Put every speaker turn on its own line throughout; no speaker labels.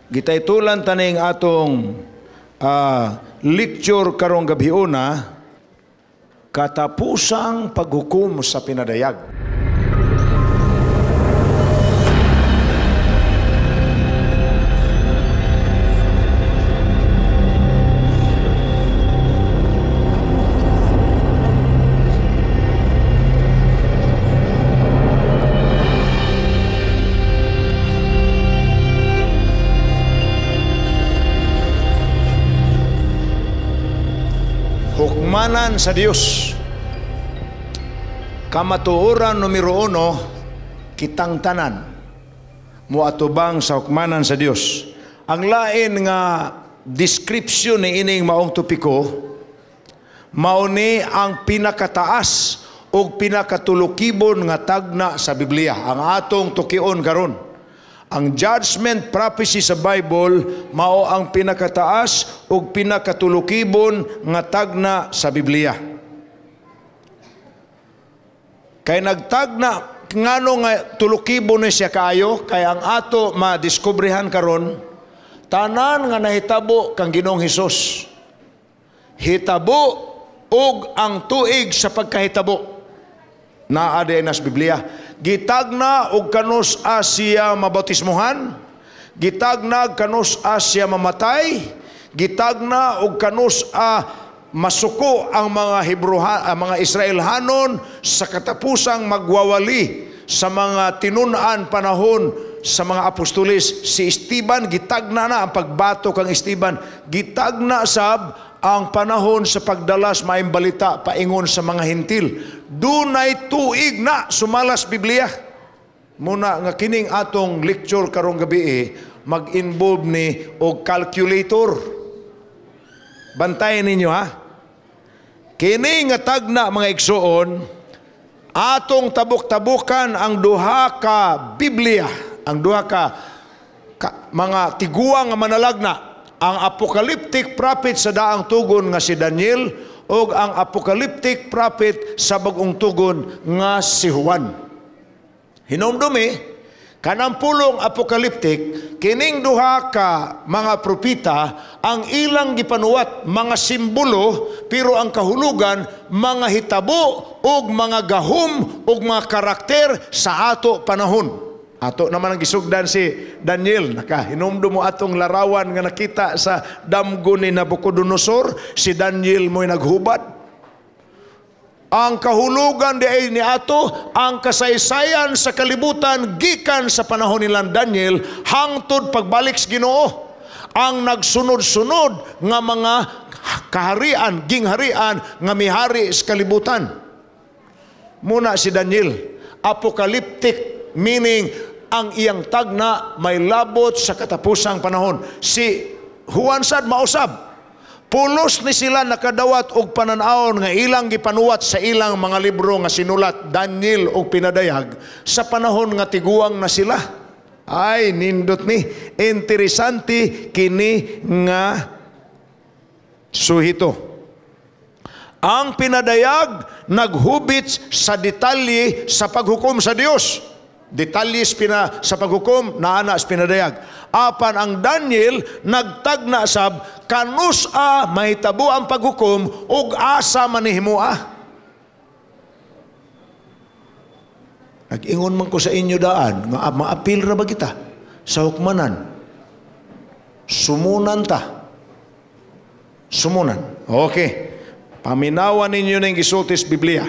Gitaytulan taning atong lecture karong gabhiona, katapusang paghukom sa pinadayag. Hukmanan sa Dios. Kamatuoran numero 1, kitang tanan moatubang sa hukmanan sa Dios. Ang lain nga description ni ining maong topiko, mao ni ang pinakataas og pinakatulukibon nga tagna sa Biblia. Ang atong tukion karon, ang judgment prophecy sa Bible mao ang pinakataas ug pinakatulukibon nga tagna sa Biblia. Kay nagtagna ngano nga tulukibon ni siya kaayo, kay ang ato madiskubrehan karon, tanan nga nahitabo kang Ginoong Hesus, hitabo ug ang tuig sa pagkahitabo. Naa di nas Biblia. Gitagna og kanus Asia mabautismohan, gitagna kanus Asia mamatay, gitagna og kanus a masuko ang mga Hebrew, ang mga Israelhanon sa katapusang magwawali sa mga tinun-an panahon sa mga apostolis. Si Esteban, gitagna na ang pagbato kang Esteban, gitagna sab ang panahon sa pagdalas maayong balita paingon sa mga Hentil. Dunay tuig na sumalas Biblia. Muna nga kining atong lecture karong gabi, mag-involve ni og calculator. Bantayan ninyo ha. Kini nga tagna mga igsuon, atong tabok-tabukan ang duha ka Biblia, ang duha ka mga tiguang nga manalagna, ang apocalyptic prophet sa daang tugon nga si Daniel ug ang apocalyptic prophet sa bag-ong tugon nga si Juan. Hinumdumi, kanang pulong apocalyptic, kining duha ka mga propeta ang ilang gipanuwat mga simbolo, pero ang kahulugan mga hitabo ug mga gahom ug mga karakter sa ato panahon. Ato naman ang gisugdan si Daniel. Nakahinumdum mo atong larawan nga nakita sa damgo ni Nabucodonosor, si Daniel mo'y naghubad. Ang kahulugan di ay ni ato, ang kasaysayan sa kalibutan gikan sa panahon nilang Daniel hangtod pagbalik sa Ginoo. Ang nagsunod-sunod nga mga kaharian, gingharian nga mihari sa kalibutan. Muna si Daniel, apocalyptic, meaning ang iyang tagna may labot sa katapusang panahon. Si Juan sad mausab. Pulos ni sila nakadawat og panan-awon nga ilang gipanuwat sa ilang mga libro nga sinulat Daniel og pinadayag sa panahon nga tiguang na sila. Ay, nindot ni. Interesante kini nga suhito. Ang pinadayag naghubit sa detalye sa paghukom sa Dios. Detalye sa paghukom naana sa pinadayag. Apan ang Daniel nagtagna sab kanus-a mahitabo ang paghukom ug asa manihimoa. Nag-ingon man ko sa inyo daan nga maapil ra ba kita sa hukmanan. Sumunan ta. Sumunan. Okay. Paminawan ninyo ning gisulti sa Biblia.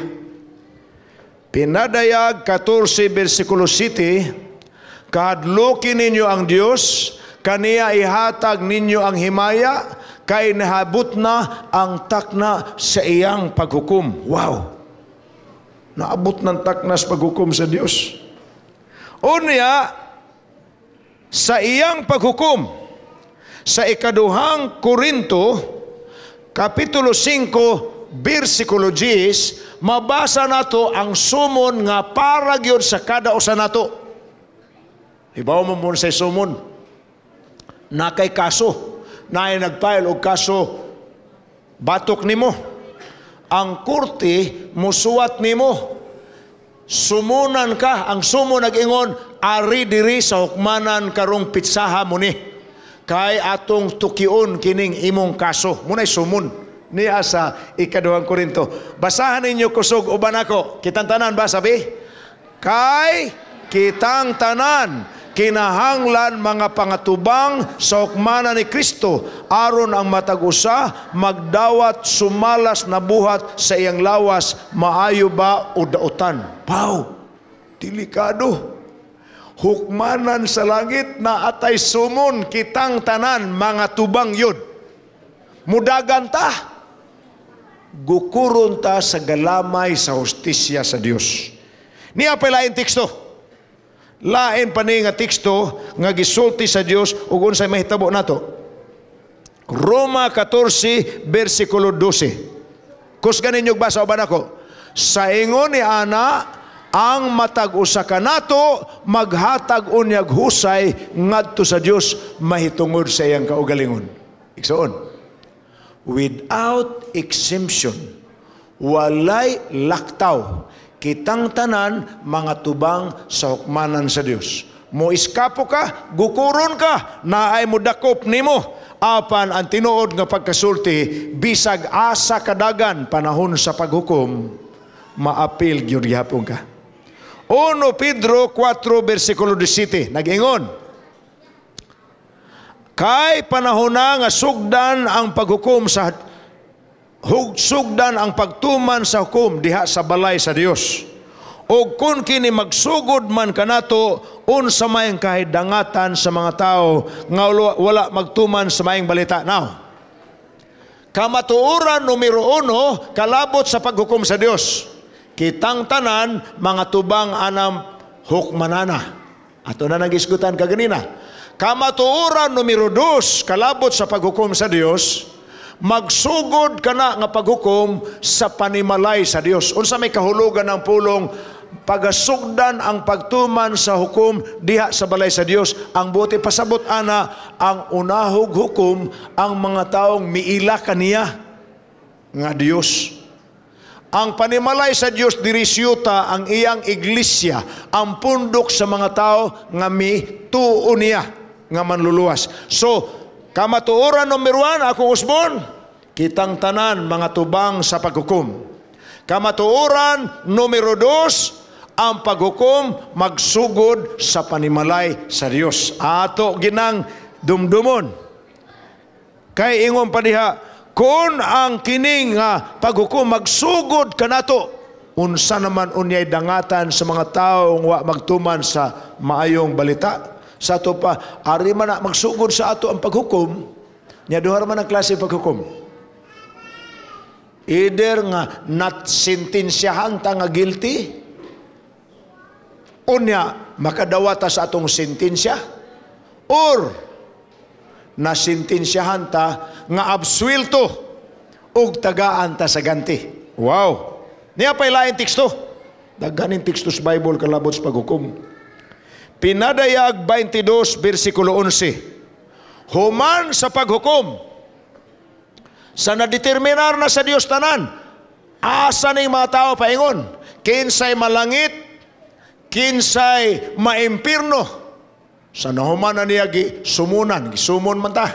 Pinadayag 14 versikulo 7, kahadlukin ninyo ang Dios, kaniya ihatag ninyo ang himaya, kay nahabot na ang takna sa iyang paghukom. Wow! Naabot ng takna sa paghukom sa Dios. Unya, sa iyang paghukom, sa ikaduhang Korinto, Kapitulo 5, versikulo 10, mabasa nato ang sumon nga para gyud sa kada usa nato. Hibaw mo mo sa sumon. Na kay kaso, naay nagfile og kaso batok nimo. Ang korte musuwat nimo. Sumunan ka, ang sumo nag-ingon, ari diri sa hukmanan karong pitsaha mo ni. Kay atong tukion kining imong kaso. Muna'y sumon niya sa Ikaduhang Korinto. Basahan ninyo kusog uban ako. Kitang tanan ba sabi? Kay kitang tanan kinahanglan mga pangatubang sa hukmana ni Kristo aron ang matag usa magdawat sumalas na buhat sa iyang lawas, maayo ba o dautan. Pau, delikado. Hukmanan sa langit na atay sumon, kitang tanan mga tubang yun. Mudagan ta, gukuron ta sa galamay sa hustisya sa Dios. Niya pa lain teksto. Lain pa ni nga teksto nga gisulti sa Dios ug unsay mahitabo nato. Roma 14 versikulo 12. Kusgan ninyo basa uban ako. Sa ingon ni ana, ang matag usa kanato maghatag unyag husay ngadto sa Dios mahitungod sa iyang kaugalingon. Igsoon, without exemption, walay laktaw, kitang tanan mga tubang sa hukmanan sa Dios. Mo iskapo ka, gukuron ka, naay mo dakop nimo. Apan ang tinuod nga pagkasulti, bisag asa kadagan panahon sa paghukom, maapil gyud gihapon ka. 1 Pedro 4 versikulo 17 nag-ingon, kay panahon na nga sugdan ang paghukom sa sugdan ang pagtuman sa hukom diha sa balay sa Dios. O kung kini magsugod man kanato, unsa may ang kahidangatan sa mga tao nga wala magtuman sa maayong balita? Now, kamatuoran numero 1 kalabot sa paghukom sa Dios, kitang tanan mga tubang anam hukmanana. Ato na nagisgutan kaganina. Kamatuoran numero 2 kalabot sa paghukom sa Dios, magsugod kana nga paghukom sa panimalay sa Dios. Unsa may kahulugan ng pulong pagasugdan ang pagtuman sa hukom diha sa balay sa Dios? Ang buti pasabot ana, ang unahog hukom ang mga taong miila kaniya nga Dios. Ang panimalay sa Dios diri siyuta ang iyang iglesia, ang pundok sa mga tao nga mituo niya nga manluluwas. So, kamatuoran numero 1, akong usbon, kitang tanan mga tubang sa paghukom. Kamatuoran numero 2, ang paghukom magsugod sa panimalay sa Dios. Ato ginang dumdumon. Kay ingon pa diha, kung ang kining paghukom magsugod kanato, unsa naman unyay dangatan sa mga taong wa magtuman sa maayong balita? Sa ato pa, ari man na magsugod sa ato ang paghukom, nya duha man ang klase paghukom. Either nga not sentensyahan ta nga guilty, unya makadawata sa atong sentensya, or nasintensyahan ta nga absuelto ug tagaan ta sa ganti. Wow! Niya pa'y lain teksto. Daghaning teksto sa Bible kalabot sa paghukom. Pinadayag 22 versikulo 11. Human sa paghukom, sa nadeterminar na sa Dios tanan, asa ning mga tao paingon, kinsay malangit, kinsay maimpirno. Sa nahuman na niya sumunan, gisumon man ta.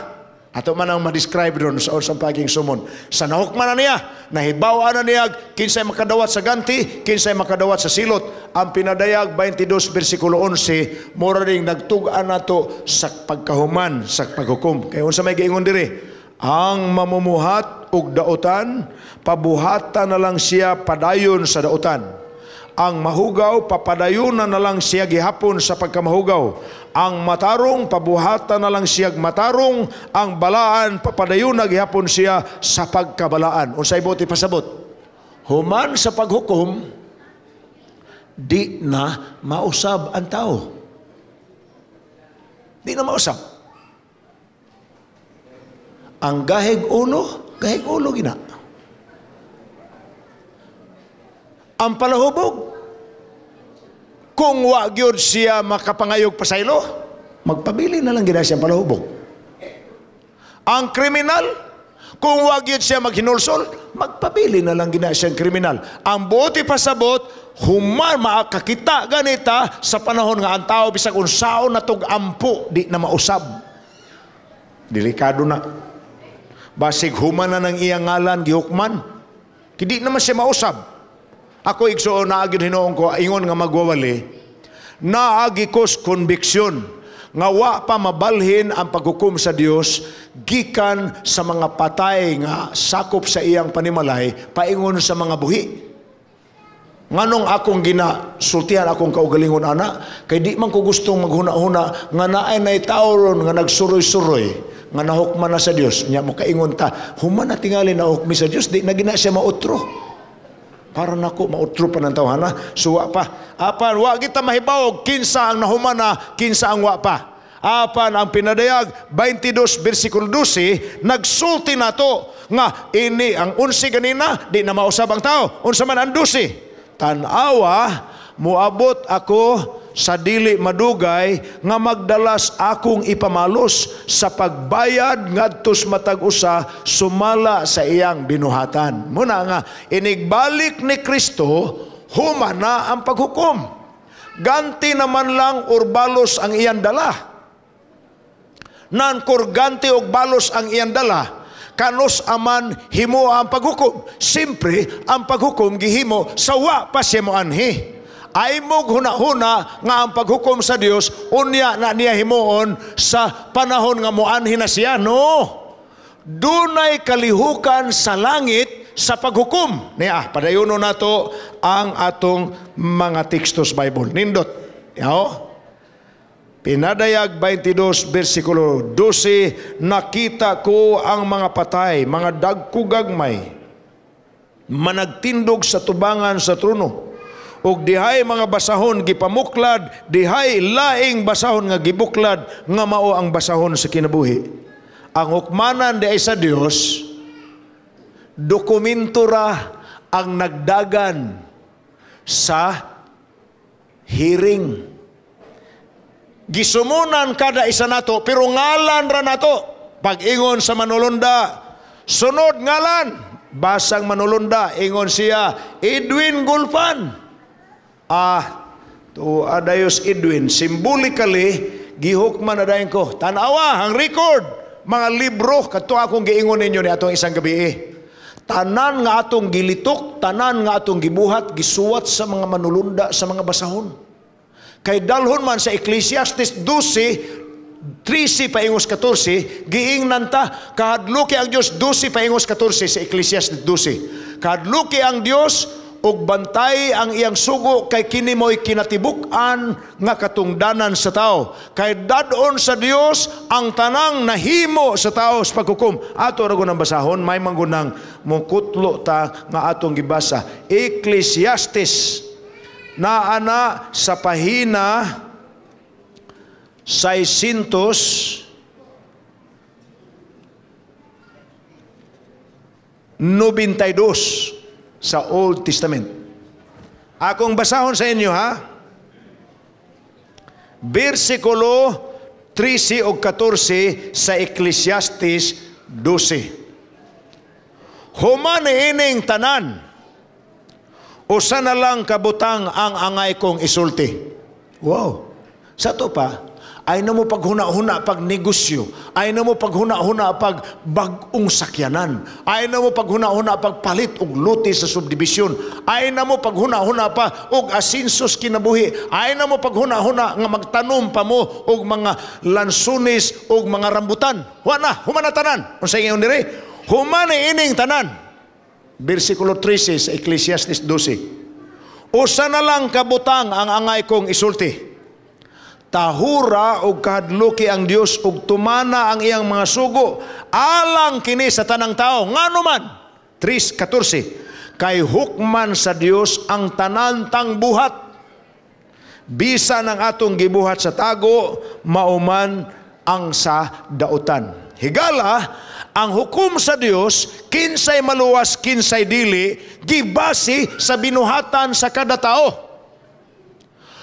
Ato man ang ma-describe doon sa usang paging sumon. Sa nahukman na niya, nahibaw na niya, kinsay makadawat sa ganti, kinsay makadawat sa silot. Ang Pinadayag 22 versikulo 11, mura ring nagtug-an nato sa pagkahuman, sa paghukom. Kaya unsa may giingon diri, ang mamumuhat og dautan, pabuhatan na lang siya padayon sa dautan. Ang mahugaw, papadayunan na lang siya gihapon sa pagkamahugaw. Ang matarong, pabuhatan na lang siya matarong. Ang balaan, papadayunan gihapon siya sa pagkabalaan. Unsay buot pasabot? Human sa paghukom, di na mausab ang tao. Di na mausab. Ang gahig ulo gina. Ang palahubog, kung wa gyud siya makapangayog pasaylo, magpabili na lang gina siya palahubog. Ang kriminal, kung wa gyud siya maghinulsol, magpabili na lang gina siyang kriminal. Ang buti pasabot, human maakakita ganita sa panahon nga ang tao bisag unsaon natog ampo, di na mausab. Delikado na. Basig human na ng iyang ngalan gihukman. Hindi naman siya mausab. Ako, igsuon, naagi hinuon ko ingon nga magwawali, naagi ko's conviction nga wa pa mabalhin ang paghukom sa Dios gikan sa mga patay nga sakop sa iyang panimalay paingon sa mga buhi. Nganong akong ginasultihan akong kaugalingon ana, kay di man ko gustong maghuna-huna nga naay nay tao ron nga nagsuroy-suroy nga nahukman na sa Dios. Nya mo kaingon ta, human na tingali na hukmi sa Dios, di na gina siya mautro. Para nako mautro pa ng tawhana, suwa pa. Apan wa kita mahibaw kinsa ang nahuman na, kinsa ang wa pa. Apan ang Pinadayag 22 versikulo 12 nagsulti nato nga ini ang 11 ganina di na mausab ang tao. Unsa man ang 12? Tan-awa, muabot ako sa dili madugay nga magdalas akong ipamalos sa pagbayad ngadtos matag usa sumala sa iyang binuhatan. Muna nga inigbalik ni Kristo, human na ang paghukom. Ganti naman lang or balos ang iyang dala. Nankor ganti og balos ang iyang dala, kanus aman himo ang paghukom? Siyempre, ang paghukom gihimo sa wa pa siya moanhi. Ay mog huna-huna nga ang paghukom sa Dios unya na niya himuon sa panahon nga moanhi na siya. No. Dunay kalihukan sa langit sa paghukom. Niya, padayono nato ang atong mga tekstos Bible. Nindot. Yao. Pinadayag 22 versikulo 12, nakita ko ang mga patay, mga dagko gagmay, managtindog sa tubangan sa trono. Ug dihay mga basahon gipamuklad, dihay laing basahon nga gibuklad, nga mao ang basahon sa kinabuhi. Ang hukmanan di ay sa Dios, dokumento ra ang nagdagan sa hearing. Gisumunan kada isa nato, pero ngalan ra nato. Pag-ingon sa manulunda, sunod ngalan, basang manulunda, ingon siya, Edwin Gulfan. To adayos Edwin, symbolically, gihukman na dayon ko. Tanawa, ang record, mga libro, kadto akong giingon ninyo ni atong isang gabi. Tanan nga atong gilitok, tanan nga atong gibuhat, gisuwat sa mga manulunda, sa mga basahon. Kay dalhon man sa Ecclesiastes 12, 13 paingos 14, giingnan ta, kahadluki ang Dios, 12 paingos 14 sa Ecclesiastes 12. Kahadluki ang Dios, ug bantay ang iyang sugo, kay kini mo'y kinatibuk-an nga katungdanan sa tao. Kay dadon sa Dios ang tanang nahimo sa tao sa paghukom. Ato ra ang basahon, may manggunang mukutlo ta nga atong gibasa. Ecclesiastes naana sa pahina 692 sa Old Testament. Akong basahon sa inyo ha. Bersikulo 13 o 14 sa Ecclesiastes 12. Human ining tanan, usa na lang kabutang ang angay kong isulti. Wow. Sa to pa, ay na mo paghuna-huna pag negosyo, ay na mo paghuna-huna pag bag-ong sakyanan, ay na mo paghuna-huna pag palit og lote sa subdivision, ay na mo paghuna-huna pa og asinsos kinabuhi, ay na mo paghuna-huna nga magtanom pa mo og mga lansunis og mga rambutan. Wa na, human na tanan. Unsa ingon diri? Human ining tanan. Bersikulo 13 sa Ecclesiastes 12. Usa na lang kabutang ang angay kong isulti. Tahura og kahadluki ang Dios og tumana ang iyang mga sugo alang kini sa tanang tao. Ngano man? 3:14. Kay hukman sa Dios ang tanan tang buhat. Bisan ang atong gibuhat sa tago, mauman ang sa dautan. Higala, ang hukom sa Dios, kinsay maluwas, kinsay dili, gibase sa binuhatan sa kada tao.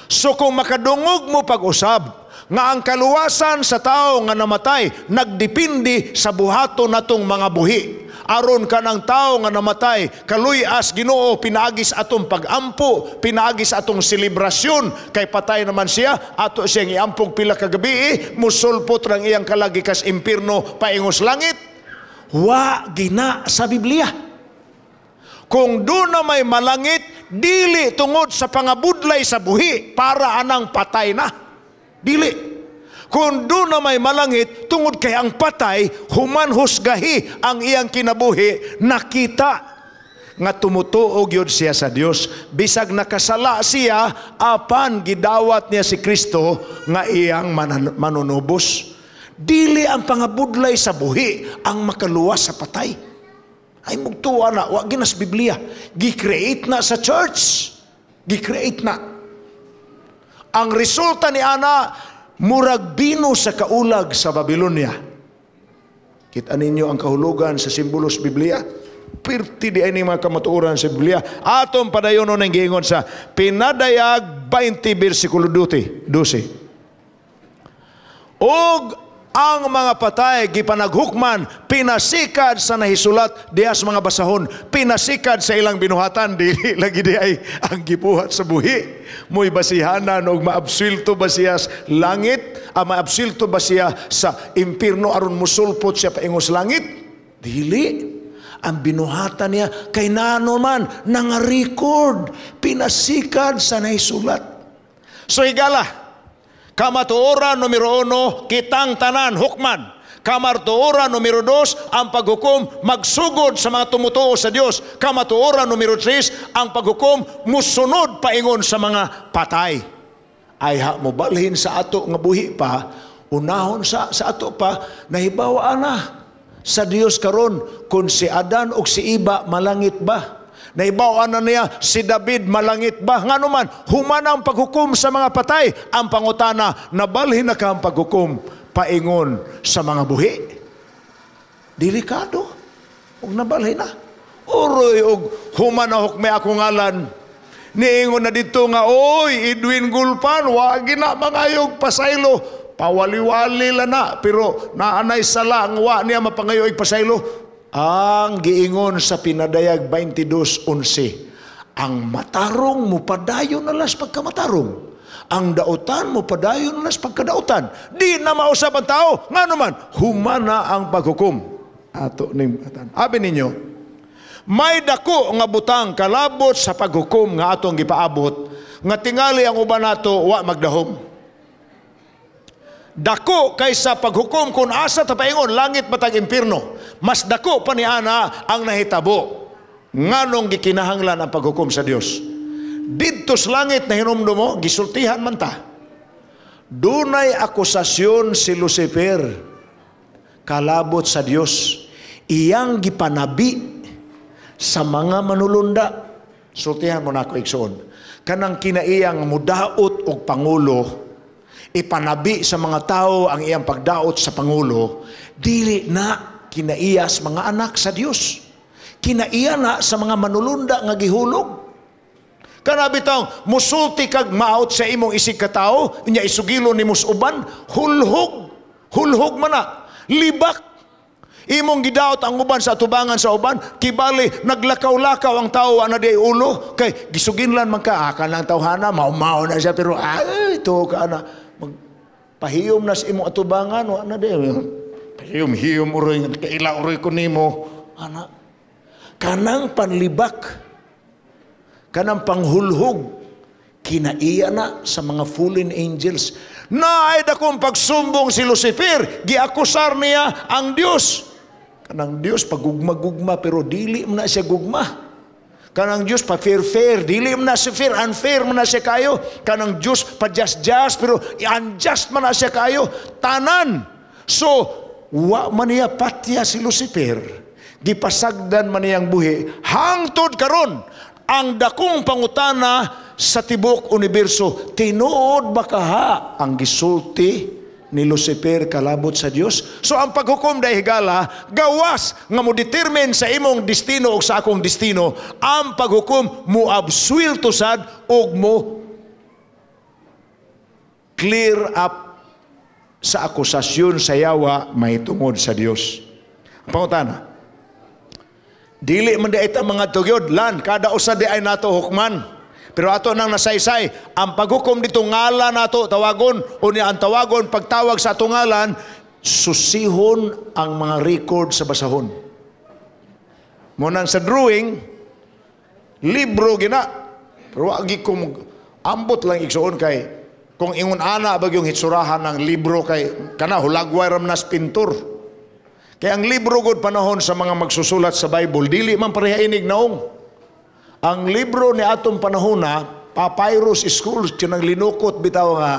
So kung makadungog mo pag-usab, Nga ang kaluwasan sa tao nga namatay nagdepende sa buhaton natong mga buhi. Aron kanang tao nga namatay, kaluy-as Ginoo pinaagis atong pagampo, pinaagis atong selebrasyon kay patay naman siya, ato siyang iampog pila ka gabi, musulpot rang iyang kalag gikas impierno paingos langit. Wa gina sa Biblia. Kung duna may malangit, dili tungod sa pangabudlay sa buhi para anang patay na. Dili. Kung duna may malangit, tungod kay ang patay, human husgahi ang iyang kinabuhi, nakita nga tumutuo gyud siya sa Dios. Bisag nakasala siya, apan gidawat niya si Kristo nga iyang manunubos. Dili ang pangabudlay sa buhi ang makaluwas sa patay. Ay mugtuwa na, wa ginas Biblia. Gi-create na sa church. Gi-create na. Ang resulta ni ana, murag bino sa kaulag sa Babylonia. Kita ninyo ang kahulugan sa simbolos Biblia? Pirti di ay ni mga kamatuoran sa Biblia. Atong padayon ng giingon sa Pinadayag 20 versikulo 12. Og ang mga patay gipanaghukman pinasikad sa nahisulat diha sa mga basahon, pinasikad sa ilang binuhatan. Dili lagi di ay ang gibuhat sa buhi mo'y basihanan og maabsulto ba siya sa langit, maabsulto ba siya sa impierno aron musulpot siya paingos langit. Dili ang binuhatan niya kay nano man nanga-record pinasikad sa nahisulat. So higala, kamatuoran numero 1, kitang tanan hukman. Kamatuoran numero 2, ang paghukom magsugod sa mga tumutuo sa Dios. Kamatuoran numero 3, ang paghukom musunod paingon sa mga patay. Ay ha mo balhin sa ato nga buhi pa, unahon sa ato pa, nahibawa na sa Dios karon kung si Adan o si Iba malangit ba. Nahibaw na niya si David malangit ba? Ngano man, human ang paghukom sa mga patay, ang pangutana, nabalhin na ka ang paghukom paingon sa mga buhi. Delikado. Ug nabalhin na. Uroy og human na hukme ako ngalan. Niingon na dito nga, oy, Edwin Gulpan, wagi na mangayog pasaylo. Pawali-wali la na, pero naanay sala ang wa niya mapangayo og pasaylo. Ang giingon sa Pinadayag 22:11, ang matarong mupadayon na las pagkamatarong, ang dautan mupadayon na las pagkadautan. Di na mausap ang tao, ngano man, humana ang paghukom. Ato ning atan. Abi ninyo, may dako nga butang kalabot sa paghukom nga atong gipaabot, nga tingali ang uban nato wa magdahom. Dako kaysa paghukom kung asa ta paingon langit matag impierno. Mas dako pa ni ana ang nahitabo. Nganong gikinahanglan ang paghukom sa Dios? Didto sa langit na hinumdum mo, gisultihan man ta. Dunay akusasyon si Lucifer kalabot sa Dios. Iyang gipanabi sa mga manulunda. Sultihan mo na ako, igsoon. Kanang kinaiyang mudaot og pangulo, ipanabi sa mga tao ang iyang pagdaot sa pangulo, dili na kinaiyas mga anak sa Dios. Kinaiya na sa mga manulunda nga gihulog. Kana bitong musulti kag maot sa imong isig katao, unya isugilo nimo sa uban, hulhog, hulhog man na, libak. Imong gidaot ang uban sa atubangan sa uban, kibali naglakaw-lakaw ang tao ana di ulo kay gisuginlan man ka, kanang tawhana mao-mao na siya pero ay to ka ana pahiyom na sa imong atubangan wa na di pahiyom-hiyom uroy kaila uroy ko nimo ana. Kanang panlibak, kanang panghulhog, kinaiya na sa mga fallen angels. Naay dakong pagsumbong si Lucifer, giakusar niya ang Dios. Kanang Dios pagugma-gugma pero dili man na siya gugma. Kanang Dios pa fair-fair, dili man na siya fair, unfair man na siya kayo. Kanang Dios pa just-just pero unjust man na siya kayo. Tanan. So, wa man niya patya si Lucifer. Gipasagdan man niyang buhi hangtod karon. Ang dakong pangutana sa tibok universo, tinuod ba kaha ang gisulti ni Lucifer kalabot sa Dios? So ang paghukom dahil higala, gawas nga mo determine sa imong destino o sa akong destino, ang paghukom mo absuelto sad og mo clear up Sa akusasyon sa yawa mahitungod sa Dios. Ang pangutana, dili man di ita mga tugyod, lan, kada usa di ay nato hukman. Pero ato nang nasaysay, ang paghukom dito ngalan nato tawagon, unya ang tawagon pagtawag sa atong ngalan, susihon ang mga record sa basahon. Munang sa drawing, libro gina. Pero wagi ko ambot lang, igsuon, kay kung ingon ana ba yung hitsurahan ng libro, kay kana hulagway ram nas pintor. Kay ang libro gud panahon sa mga magsusulat sa Bible, dili man pareha inig naong. Ang libro ni atong panahon na papyrus scrolls, kanang linukot bitaw nga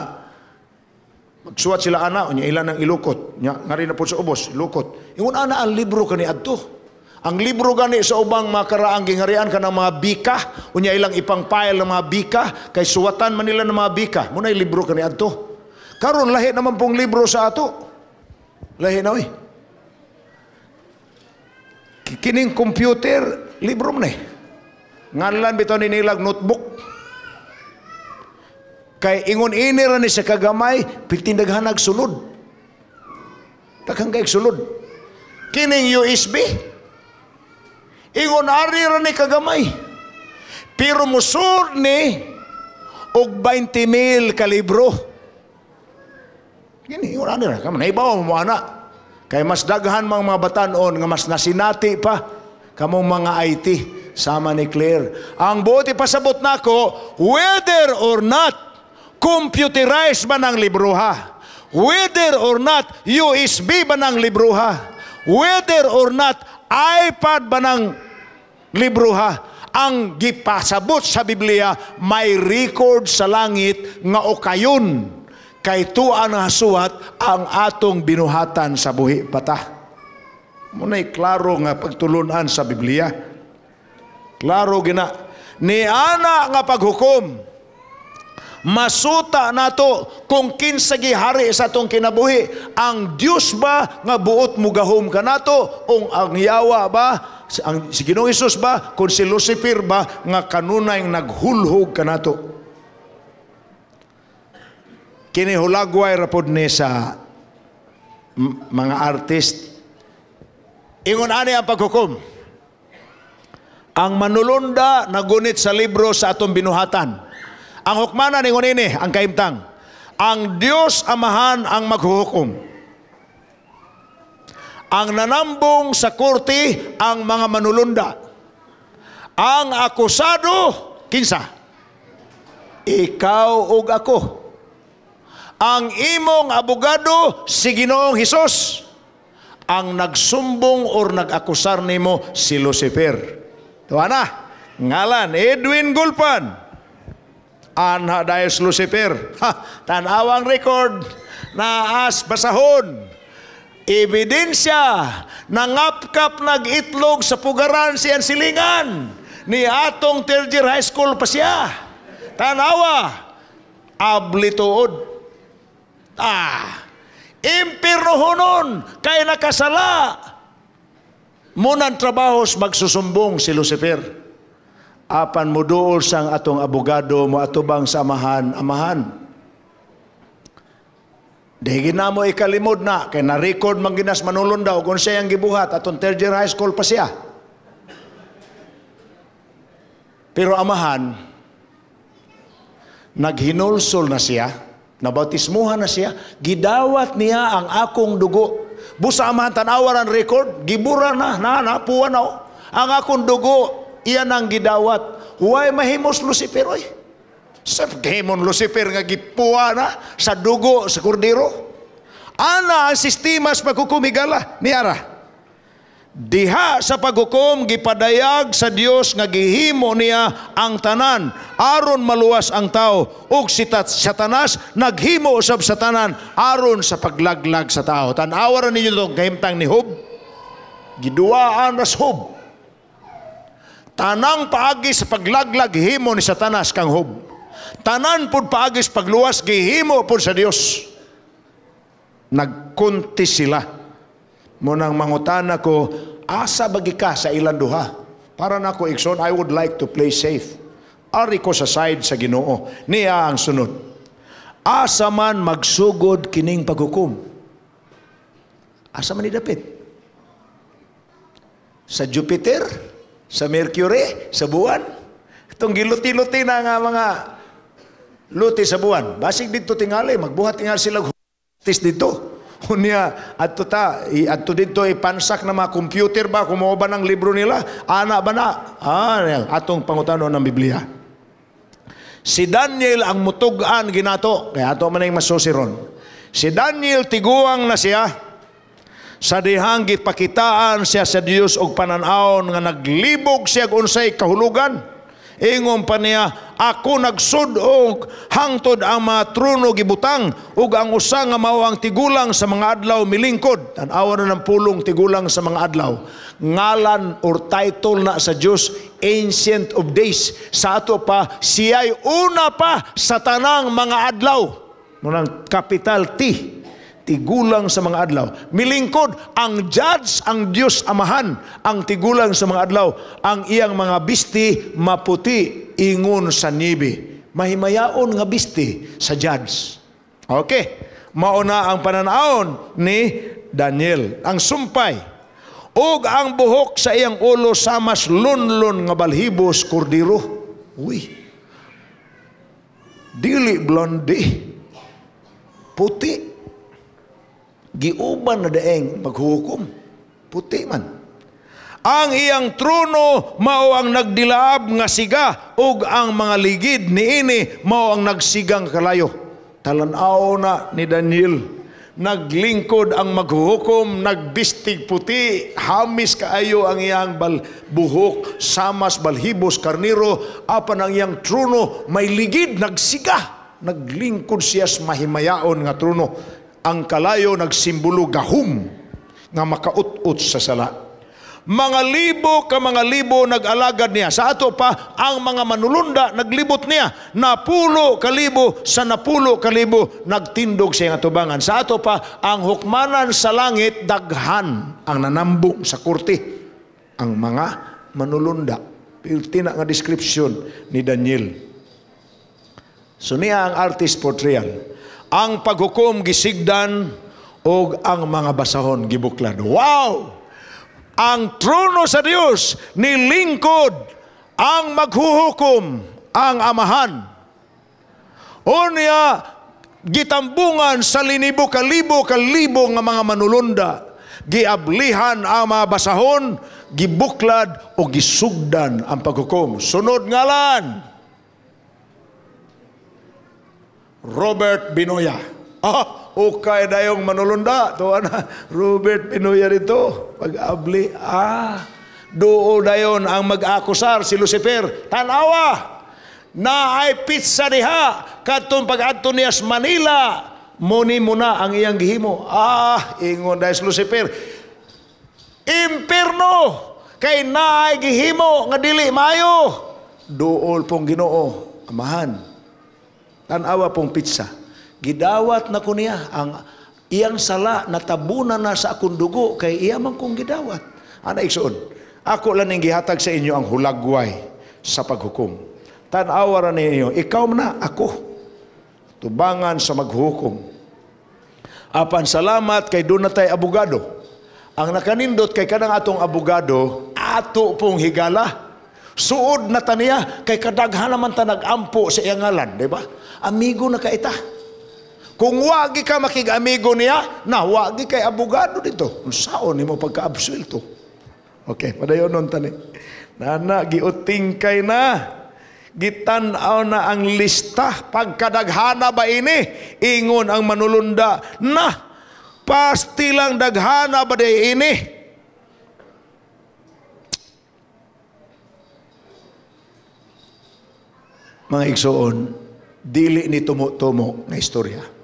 magsuwat sila ana, unya ilan ang ilukot. Nya ngari na po sa ubos, ilukot. Ingon ana ang libro kani adto. Ang libro gani sa ubang makaraang gingharian, kanang mga bika, unya ilang ipang-file ng mga bika, kay suwatan man nila ng mga bika. Muna'y libro kani adto. Karon lahi naman pong libro sa ato. Lahi na oy. Kining computer, libro man eh. Nganlan bitaw ni nilag notebook. Kay ingon ini ra ni sa kagamay, pitindaghan sulod. Daghang kay sulod. Kining USB, ingon ari ra ni kagamay. Pero musud ni og 20 mil kalibro. Kini ingon ani ra kamo naibaw mo ana. Kay mas daghan mga batanon nga mas nasinati pa kamong mga IT sama ni Claire. Ang buot ipasabot nako, whether or not computerized man ang libroha, whether or not USB ba ng libroha, whether or not iPad ba ng libroha, ang gipasabot sa Biblia, may record sa langit nga okayon kay tuan nga suwat ang atong binuhatan sa buhi pata. Muna'y klaro nga pagtulunan sa Biblia. Klaro gina. Ni ana nga paghukom, masuta nato kung kinsa gihari sa atong kinabuhi, ang Dios ba nga buot mugahom kanato o ang yawa ba, ang si Ginoong Hesus ba, kung si Lucifer ba nga kanunay naghulhog kanato. Kini hulagway ra pod ni sa mga artist. Ingon ani ang paghukom: ang manulunda nagunit sa libro sa atong binuhatan. Ang hukmanan ingon ini ang kahimtang. Ang Dios Amahan ang maghuhukom. Ang nanambong sa korte ang mga manulunda. Ang akusado kinsa? Ikaw ug ako. Ang imong abogado si Ginoong Hesus. Ang nagsumbong or nag-akusar nimo si Lucifer. Tuwa na. Ngalan Edwin Gulpan. Anha dayos Lucifer. Ha, tan-awang record naas basahon. Ebidensya nangapkap nag-itlog sa pugaran siyan silingan ni atong third year high school pa siya. Tanawa abli tuod. Ah, impirnohonon kay nakasala. Munan trabahos magsusumbong si Lucifer. Apan muduol sang atong abogado mo atubang sa Amahan, Amahan. Di na mo ikalimod na kay na-record man ginas manulon daw kung siya ang gibuhat atong third year high school pa siya. Pero Amahan, naghinulsol na siya, nabautismuhan na siya, gidawat niya ang akong dugo. Busa Amahan, tanawa ang record, gibura na, na, napuwa na. Oh. Ang akong dugo, iyan ang gidawat. Huwag mahimos Lucifer, oy. Sa gahimon Lucifer nga gipuwa na sa dugo sa kordero. Ana ang sistema sa paghukumigala ni Ara. Diha sa paghukom gipadayag sa Dios nga gihimo niya ang tanan aron maluwas ang tao, ug si Satanas naghimo usab sa tanan aron sa paglaglag sa tao. Tan-awa ra ninyo tong kahimtang ni Job. Giduwaan ras Job. Tanang paagi sa paglaglag himo ni Satanas kang Job. Tanan pud paagi sa pagluwas gihimo pud sa Dios. Nagkunti sila. Munang mangutana ko, asa bagi ka sa ilang duha? Para nako, igsoon, I would like to play safe. Ari ko sa side sa Ginoo. Niya ang sunod. Asa man magsugod kining paghukom? Asa man ni dapit? Sa Jupiter? Sa Mercury? Sa buwan? Itong giluti-luti na nga mga luti sa buwan. Basig dito tingali, magbuhat tingali sila dito. Unya, adto ta, adto dito ipansak na mga computer ba, kumuha ba ng libro nila? Ana ba na? Ah, atong pangutano ng Biblia. Si Daniel ang mutug-an ginato. Kaya ato man ang masusiron. Si Daniel tiguang na siya. Sa dihang gipakitaan siya sa Dios og panan-awon nga naglibog siya unsay kahulugan. Ingon pa niya, ako nagsud-og hangtod ang mga trono gibutang ug ang usa nga mao ang tigulang sa mga adlaw milingkod. Tan-awa na ng pulong tigulang sa mga adlaw. Ngalan or title na sa Dios, Ancient of Days. Sa ato pa, siya'y una pa sa tanang mga adlaw. Munang capital T, tigulang sa mga adlaw. Milingkod ang judge, ang Dios Amahan, ang tigulang sa mga adlaw. Ang iyang mga bisti maputi ingon sa nibi. Mahimayaon nga bisti sa judge. Okay, mauna ang pananawon ni Daniel. Ang sumpay ug ang buhok sa iyang ulo samas lunlun nga balhibos kordero. Uy, dili blonde, puti. Giuban na daeng maghukom, puti man. Ang iyang trono mao ang nagdilaab nga siga ug ang mga ligid niini mao ang nagsigang kalayo. Talan-aw na ni Daniel. Naglingkod ang maghuhukom, nagbistig puti, hamis kaayo ang iyang buhok, samas balhibos karniro, apan ang iyang trono may ligid nagsiga. Naglingkod siya sa mahimayaon nga trono. Ang kalayo nagsimbolo gahum nga makaut-ut sa sala. Mga libo ka mga libo nag-alagad niya. Sa ato pa, ang mga manulunda naglibot niya. Napulo kalibo sa napulo kalibo nagtindog sa iyang atubangan. Sa ato pa, ang hukmanan sa langit daghan ang nanambong sa korte. Ang mga manulunda. Pilti na nga description ni Daniel. So niya ang artist portrayal. Ang paghukom gisigdan og ang mga basahon gibuklad. Wow! Ang trono sa Dios nilingkod ang maghuhukom, ang Amahan. Unya gitambungan sa linibo kalibo kalibo nga mga manulunda, giablihan ang mga basahon, gibuklad o gisugdan ang paghukom. Sunod ngalan, Robert Binoya. Ah, okay dayong manulunda. Tuwa na, Robert Binoya dito. Pag-abli, duo dayon ang mag-akusar si Lucifer. Tanawa, na ay pizza diha. Katong pag-adto niya sa Manila, muni muna ang iyang gihimo. Ah, ingon dayon si Lucifer. Imperno, kay na ay gihimo nga dili maayo. Duol pong Ginoo, Amahan. Tanawa pong pizza. Gidawat na ko niya ang iyang sala natabunan na sa akong dugo kay iya man kong gidawat. Ana igsoon, ako lang ning gihatag sa inyo ang hulagway sa paghukom. Tanawa ra ninyo, ikaw na ako tubangan sa maghukom. Apan salamat kay doon na tay abogado. Ang nakanindot kay kanang atong abogado, ato pong higala. Suod na ta niya kay kadaghan naman ta nag-ampo sa iyang ngalan, di ba? Amigo na kaita. Kung wagi ka makig-amigo niya, na wagi kay abogado dito. Unsaon nimo pagka-absuelto? Okay, padayon nun tani. Nana, giuting kay na. Gitan-aw na ang lista. Pagkadaghana ba ini? Ingon ang manulunda. Na, pasti lang daghana ba di ini? Mga igsoon, dili ni tumo-tumo nga istorya.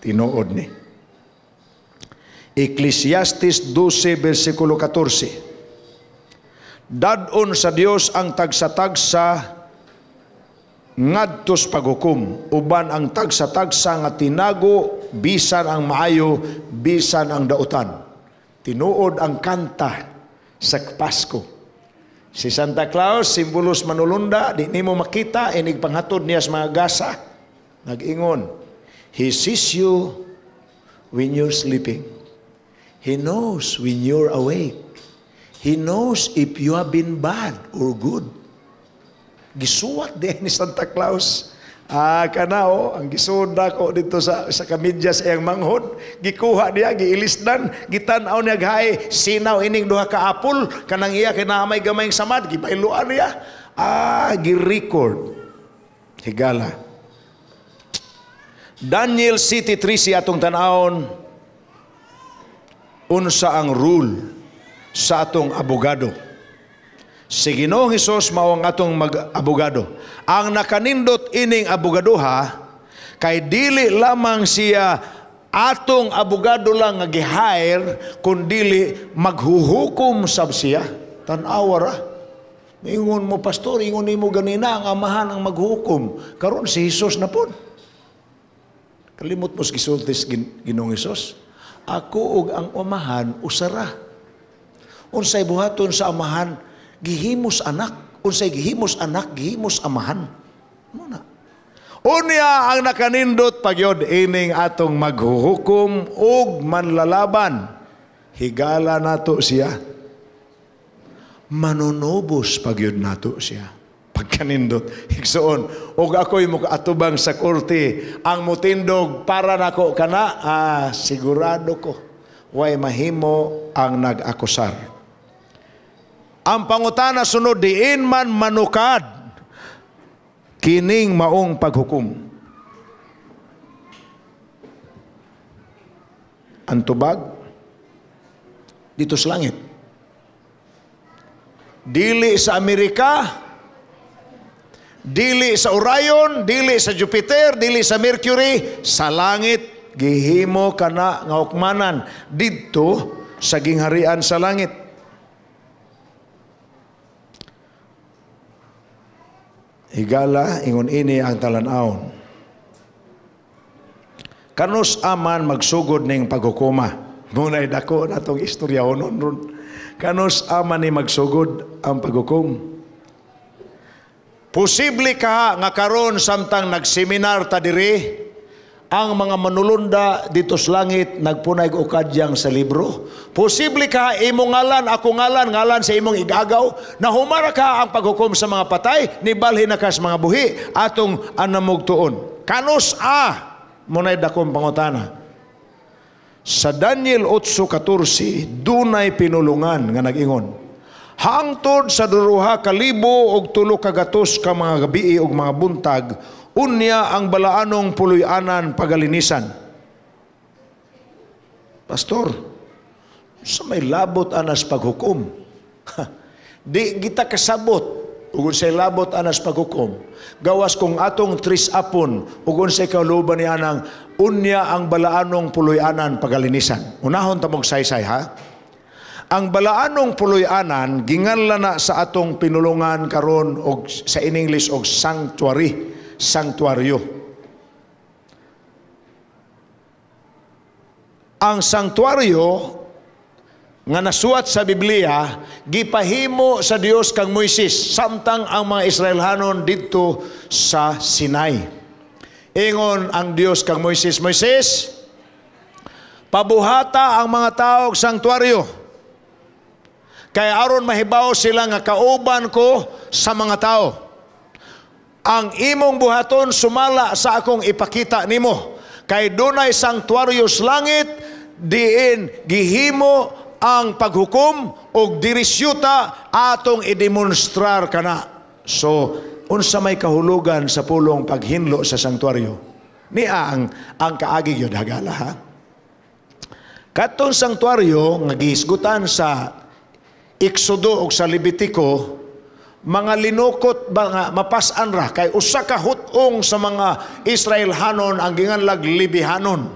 Tinuod ni. Ecclesiastes 12, versikulo 14. Dadon sa Dios ang tagsa-tagsa ngadtos paghukom, uban ang tagsa-tagsa nga tinago, bisan ang maayo, bisan ang dautan. Tinuod ang kanta sa Pasko. Si Santa Claus, simbolos manulunda, di nimo makita, inig panghatod niya sa mga gasa. Nag-ingon, "He sees you when you're sleeping. He knows when you're awake. He knows if you have been bad or good." Gisuwat din ni Santa Claus. Ah, kana oh, ang gisuod ko dito sa kamidya sa iyang manghod, gikuha niya, giilisdan, gitan-aw niya ghay, sinaw ining duha ka apple, kanang iya kay naa may gamayng samad, gibayluan niya. Ah, gi-record. Higala. Daniel 7:13 atong tan-awon unsa ang rule sa atong abogado. Si Ginoong Hesus mao ang atong mag-abogado. Ang nakanindot ining abogadoha kay dili lamang siya atong abogado lang nga gi-hire, kundili maghuhukom sab siya. Tan-awa ra. Ingon mo, "Pastor, ingon nimo ganina ang Amahan ang maghukom. Karon si Hesus na pod." Kalimot mo sa gisulti sa Ginoong Hesus. "Ako ug ang Amahan usara." Unsay buhaton sa Amahan, gihimos Anak. Unsay gihimos Anak, gihimos Amahan. Muna. Unya ang nakanindot pagyod ining atong maghuhukom ug manlalaban. Higala nato siya. Manunubos pagyod nato siya. Pagkanindot, igsoon, ug ako'y mukaatubang sa korte, ang mutindog para nako kana, sigurado ko, way mahimo ang nag-akusar. Ang pangutana sunod, diin man manukad kining maong paghukom? Ang tubag dito sa langit. Dili sa Amerika, dili sa Orion, dili sa Jupiter, dili sa Mercury, sa langit gihimo kana nga hukmanan didto sa gingharian sa langit. Higala, ingon ini ang talan-awon. Kanus aman magsugod ning paghukuma? Muna'y dako na itong istorya ron. Kanus aman ni magsugod ang paghukom? Posible ka nga karon samtang nagseminar ta diri, ang mga manulunda dito sa langit nagpunay og kadyang sa libro. Posible ka imong ngalan, ako ngalan, ngalan sa imong igagaw, na humara ka ang paghukom sa mga patay, nibalhin na ka sa mga buhi, atong anamog tuon. Kanus a, muna'y dakong pangutana. Sa Daniel 8:14, dunay pinulungan nga nag-ingon, hangtod sa 2,300 ka mga gabii og mga buntag, unya ang balaanong puloy-anan pagalinisan. Pastor, sa may labot anas paghukom? Di kita kasabot ug unsay labot anas paghukom. Gawas kung atong tris apon ug unsay kaluban ni anang unya ang balaanong puloy-anan pagalinisan. Unahon ta mog saysay ha. Ang balaanong puloy-anan ginganlan na sa atong pinulungan karon og sa in English og sanctuary, sanctuaryo. Ang sanctuaryo nga nasuwat sa Biblia gipahimo sa Dios kang Moises samtang ang mga Israelhanon didto sa Sinai. Ingon ang Dios kang Moises, "Moises, pabuhata ang mga tao og sanctuaryo. Kay aron mahibaw sila nga kauban ko sa mga tao. Ang imong buhaton sumala sa akong ipakita nimo. Kay dunay sanctuaryo sa langit, diin gihimo ang paghukom og dirisyuta atong idemonstrar kana." So, unsa may kahulugan sa pulong paghinlo sa sanctuaryo? Nia ang kaagi gyud hagala ha. Katong sanctuaryo nga gihisgutan sa Exodo og sa Levitico, mga linukot ba nga mapasan ra kay usa ka hut-ong sa mga Israelhanon ang ginganlag Lebihanon.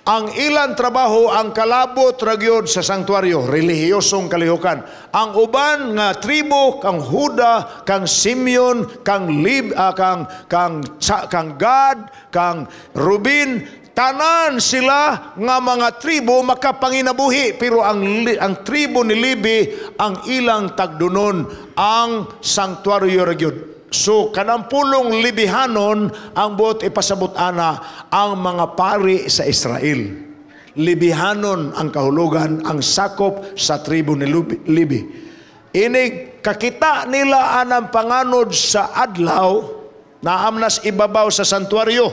Ang ilang trabaho ang kalabot ra gyud sa sanctuaryo, relihiyosong kalihukan. Ang uban nga tribo kang Huda, kang Simeon, kang Lib, kang kang kang Gad, kang Ruben, tanan sila nga mga tribo makapanginabuhi, pero ang tribo ni Levi ang ilang tagdunon ang sanctuaryo ra gyud. So kanang pulong Lebihanon, ang buot ipasabot ana, ang mga pari sa Israel. Lebihanon ang kahulugan, ang sakop sa tribo ni Levi. Inig kakita nila anang panganod sa adlaw, naamnas ibabaw sa santuario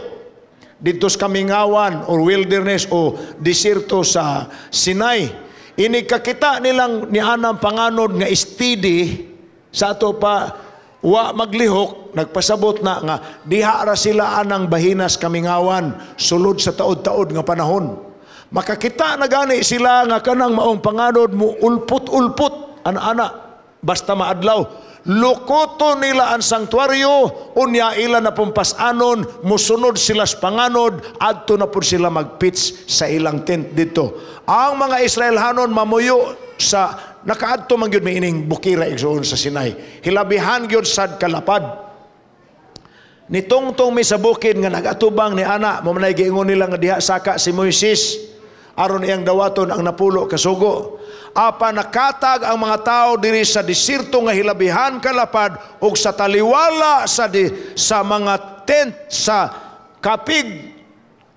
didto sa kamingawan or wilderness o desierto sa Sinai. Inig kakita nilang ni anang panganod nga steady sa ato pa, wa maglihok, nagpasabot na nga diha ra sila anang bahinas kamingawan sulod sa taod-taod nga panahon. Makakita na gani sila nga kanang maong panganod mo ulpot-ulpot ana-ana basta maadlaw. Lukoto nila ang sanktuaryo, unya ila na pumpasanon, musunod sila sa panganod, adto na pud sila magpitch sa ilang tent dito. Ang mga Israelhanon mamuyo sa nakaadto man gyud may ining bukira, igsoon, sa Sinai. Hilabihan gyud sad kalapad. Nitungtong mi sa bukid nga nagatubang ni ana, mo manay giingon nila nga diha saka si Moises aron iyang dawaton ang 10 ka sugo. Apa nakatag ang mga tao diri sa desierto nga hilabihan kalapad ug sa taliwala sa mga tent sa kapig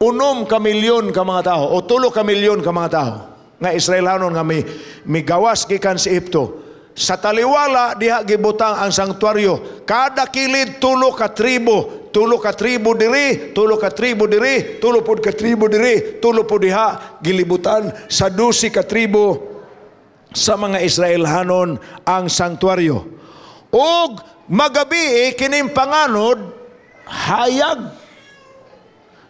6 ka milyon ka mga tao o 3 ka milyon ka mga tao nga Israelhanon nga may migawas gikan sa Ehipto. Sa taliwala diha gibutang ang sanktuaryo. Kada kilid 3 ka tribo, 3 ka tribo diri, 3 ka tribo diri, 3 pod ka tribo diri, 3 pod diha, gilibutan sa 12 ka tribo sa mga Israelhanon ang sanktuaryo. Og magabi kining panganod hayag.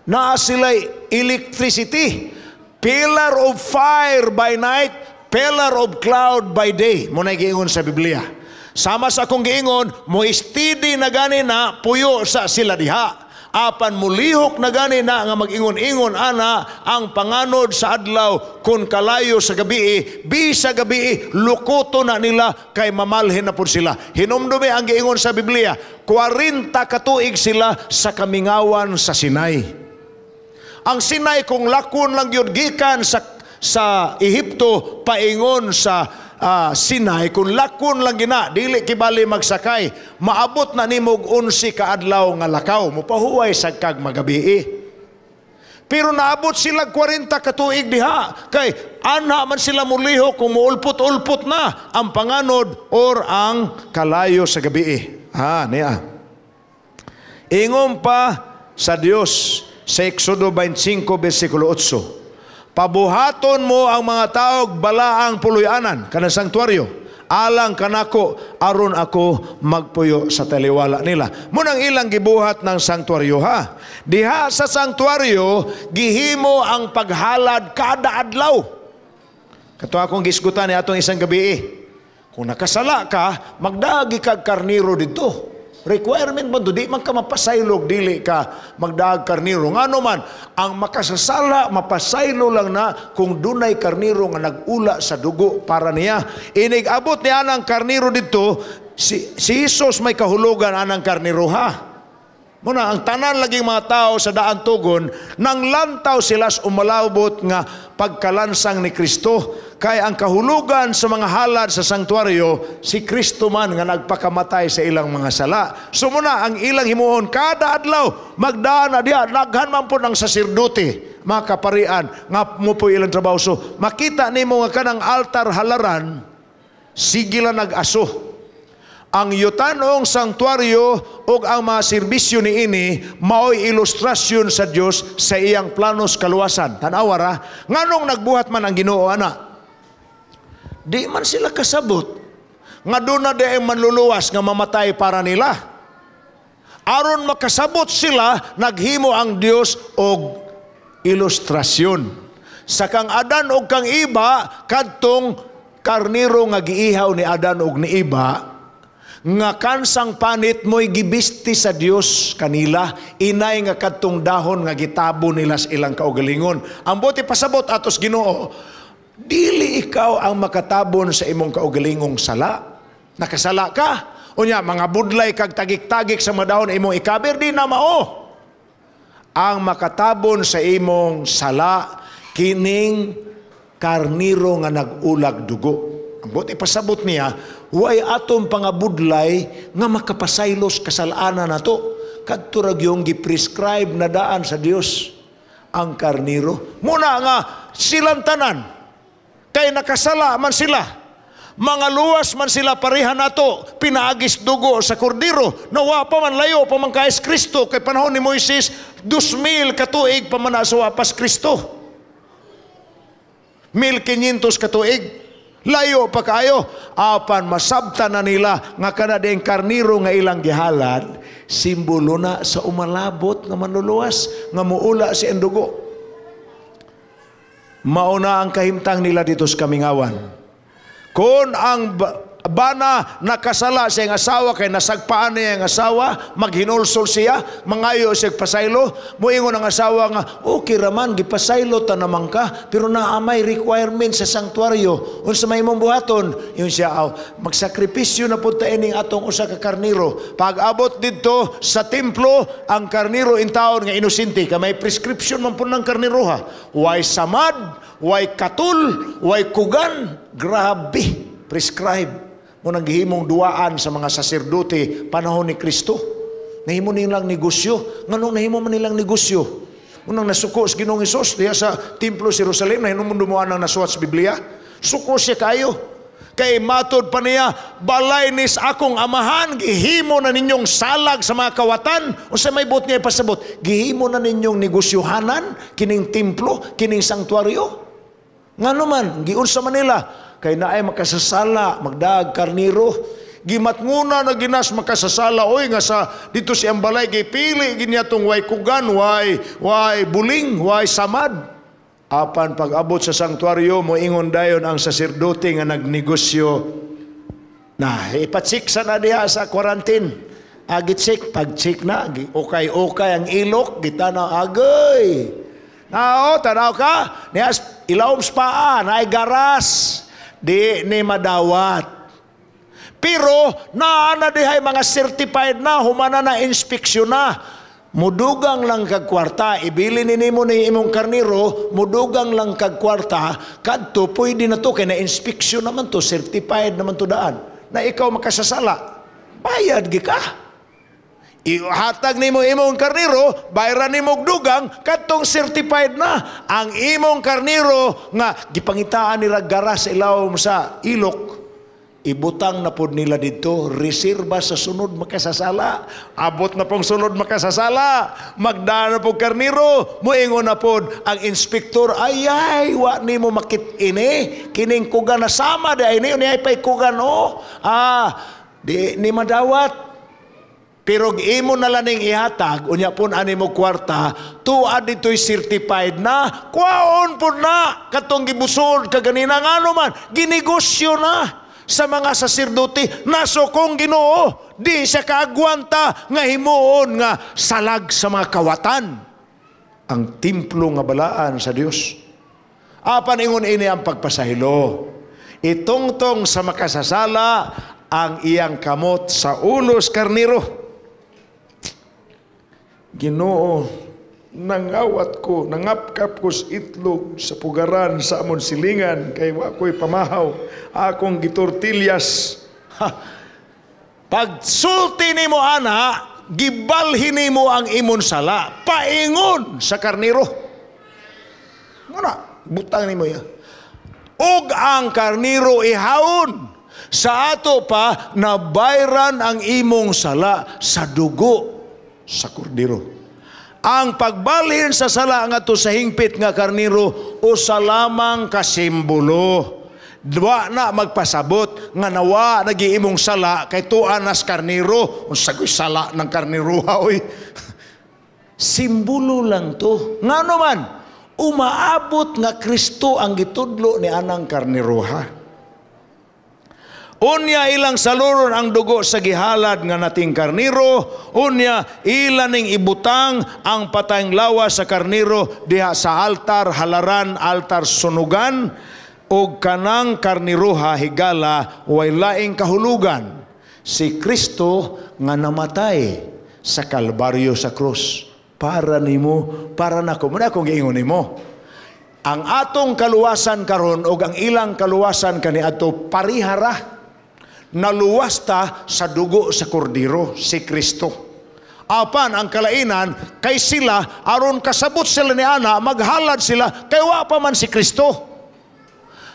Naa sila'y electricity. Pillar of fire by night, pillar of cloud by day. Mo na giingon sa Biblia. Sama sa akong giingon, mo steady na gani na puyo sa sila diha. Apan mulihok na gani na nga mag-ingon-ingon ana ang panganod sa adlaw kung kalayo sa gabi, bisa gabi lukoto na nila kay mamalhin na pud sila. Hinumdumi ang giingon sa Biblia, 40 katuig sila sa kamingawan sa Sinai. Ang Sinai kung lakon lang yun gikan sa Ehipto paingon sa Sinai, kung lakon lang gina, dili kibali magsakay, maabot na nimog 11 ka adlaw nga lakaw, mopahuway sad kag magabi. Pero naabot sila 40 katuig diha kay ana man sila mulihok kung muulpot-ulpot na ang panganod or ang kalayo sa gabi. Ha, niya. Ingon pa sa Dios sa Exodo 25 versikulo 8. "Pabuhaton mo ang mga taog balaang puloy-anan," kanang sanktuaryo, "alang kanako aron ako magpuyo sa taliwala nila." Munang ilang gibuhat ng sanktuaryo, ha. Diha sa sanktuaryo gihimo ang paghalad kada adlaw. Kato akong gisgutan ni atong isang gabi eh. Kung nakasala ka, magdagi kag karniro dito. Requirement mo do, di man ka mapasaylog, dili ka magdaag karniro. Ngano man, ang makasasala, mapasaylo lang na kung dunay karniro nga nag-ula sa dugo para niya. Inig abot niya ang karniro dito, si Jesus may kahulugan anang karniro, ha. Muna, ang tanan laging mga tao sa daan tugon, nang lantaw sila sa umalabot nga pagkalansang ni Kristo. Kay ang kahulugan sa mga halad sa sanktuaryo, si Kristo man nga nagpakamatay sa ilang mga sala. So muna, ang ilang himuon, kada adlaw, magdaan na diya, naghan man po ng saserdote, mga kaparian, nga mo po ilang trabaho. So, makita nimo nga kanang altar halaran, sige lang nag-aso. Ang yutanong sanktuaryo ug ang mga serbisyo niini mao'y ilustrasyon sa Dios sa iyang planos kaluwasan. Tan-awa ra, nganong nagbuhat man ang Ginoo ana? Di man sila kasabot nga doon na di ay manluluwas nga mamatay para nila. Aron makasabot sila, naghimo ang Dios og ilustrasyon. Sa kang Adan og kang Iba, kadtong karniro nga giihaw ni Adan og ni Iba, nga kansang panit mo'y gibisti sa Dios kanila, inay nga kadtong dahon nga gitabo nila sa ilang kaugalingon. Ang buot pasabot atos Ginoo, dili ikaw ang makatabon sa imong kaugalingong sala. Nakasala ka. Unya, mga budlay kag tagik-tagik sa mga dahon imong ikaber, di na mao. Ang makatabon sa imong sala, kining karniro nga nag-ulag dugo. Ang Ang buot ipasabot niya, way atong pangabudlay nga makapasaylos kasalanan nato. Kadto ra gyung gi-prescribe na daan sa Dios ang karniro. Muna nga silang tanan kay nakasala man sila. Mga luwas man sila pareha nato pinaagis dugo sa kordero. Nawa pa man, layo pa man kay Kristo, kay panahon ni Moises 2000 katuig pa man na sa wapas Kristo. 1500 katuig. Layo pa kayo. Apan masabta na nila nga kana ding karniro nga ilang gihalad, simbolo na sa umalabot nga manluluwas nga muula si dugo. Mauna ang kahimtang nila dito sa kamingawan. Kung ang bana nakasala sa iyang asawa kay nasagpaan niya ang asawa, maghinulsol siya, mangayo siya pasaylo, moingon ang asawa nga okay raman gipasaylo ta naman ka, pero naa may requirement sa sanktuaryo. Unsa may imong buhaton? Ingon siya, aw, magsakripisyo na pud ta ining atong usa ka karniro. Pag abot didto sa templo, ang karniro intawon nga inosente kay may prescription man pud ng karniro ha. Way samad, way katul, way kugan, grabe prescribe mo nang gihimong duaan sa mga saserdote panahon ni Kristo. Nahimo nilang negosyo. Nganong nahimo man nilang negosyo? Unang nasuko sa Ginoong Hesus diha sa templo sa Jerusalem, nahimo mo dumuan ang nasuwat sa Biblia. Suko siya kayo. Kay matod pa niya, balay nis akong amahan, gihimo na ninyong salag sa mga kawatan. Unsa may buot niya ipasabot? Gihimo na ninyong negosyohanan, kining templo, kining sanktuaryo. Ngano man, giunsa man nila, kay naay makasasala, magdaag karniro. Gimatnguna na ginas makasasala, oy nga sa dito si Ambalay, gipili ginya tong way kugan, way buling, way samad. Apan pag-abot sa sanktuaryo, moingon dayon ang saserdote nga nagnegosyo, na ipatsik sa na diha sa quarantine. Agitsik, pag-check na, okay-okay ang ilok, gitanaw, agay. Nao, tanaw ka, niya ilawom sa paa, naay garas, di ni madawat. Pero naa na dihay mga certified na, humana na inspeksyon na. Mudugang lang kag kwarta, ibili ni nimo ni imong karniro, mudugang lang kag kwarta, kadto pwede na to kay na inspeksyon naman to, certified naman to daan. Na ikaw makasasala, bayad gi ka. Ihatag nimo imong karniro, bayaran nimo og dugang, kadtong certified na. Ang imong karniro nga gipangitaan nila garas ilawom sa ilok, ibutang na pod nila dito, reserba sa sunod makasasala. Abot na pong sunod makasasala, magdaan na po karniro, moingon na pod ang inspektor, ayay, wa nimo makit ini, kining kuga na sama di ini, unya pay kuga no, di ni madawat. Pero imo na lang ning ihatag, unya pun ani mo kwarta, tuad dito'y certified na, kwaon pud na, katong gibusod kaganina ngano man, ginegosyo na sa mga saserdote, nasukong Ginoo, di siya kaagwanta nga himuon nga salag sa mga kawatan ang templo nga balaan sa Dios. Apan ingon ini ang pagpasaylo. Itungtong sa makasasala ang iyang kamot sa ulos karniro. Ginoo, nangawat ko, nangapkap ko sa itlog sa pugaran sa amon silingan, kay wa ko'y pamahaw, akong gitortilyas. Pagsulti nimo ana, gibalhin nimo ang imon sala, paingon sa karniro. Ngana, butang nimo ya. Ug ang karniro ihawon, sa ato pa nabayran ang imong sala sa dugo sa kordero. Ang pagbalhin sa sala ngadto sa hingpit nga karniro usa lamang ka simbolo. Wa na magpasabot nga nawa nagiimong sala kay tuan nas karniro. Unsa ko'y sala ng karniro ha, oy. Simbolo lang to. Ngano man umaabot nga Kristo ang gitudlo ni anang karniroha. Unya ilang saluron ang dugo sa gihalad nga nating karniro, unya ila ning ibutang ang patayng lawas sa karniro diha sa altar halaran, altar sunugan, og kanang karniroha higala way laing kahulugan. Si Kristo nga namatay sa Kalbaryo sa krus para nimo, para nako. Muna akong giingon nimo. Ang atong kaluwasan karon ug ang ilang kaluwasan kaniadto parihara. Naluwas ta sa dugo sa kordero, si Kristo. Apan ang kalainan kay sila, aron kasabot sila ni ana, maghalad sila kay wa pa man si Kristo.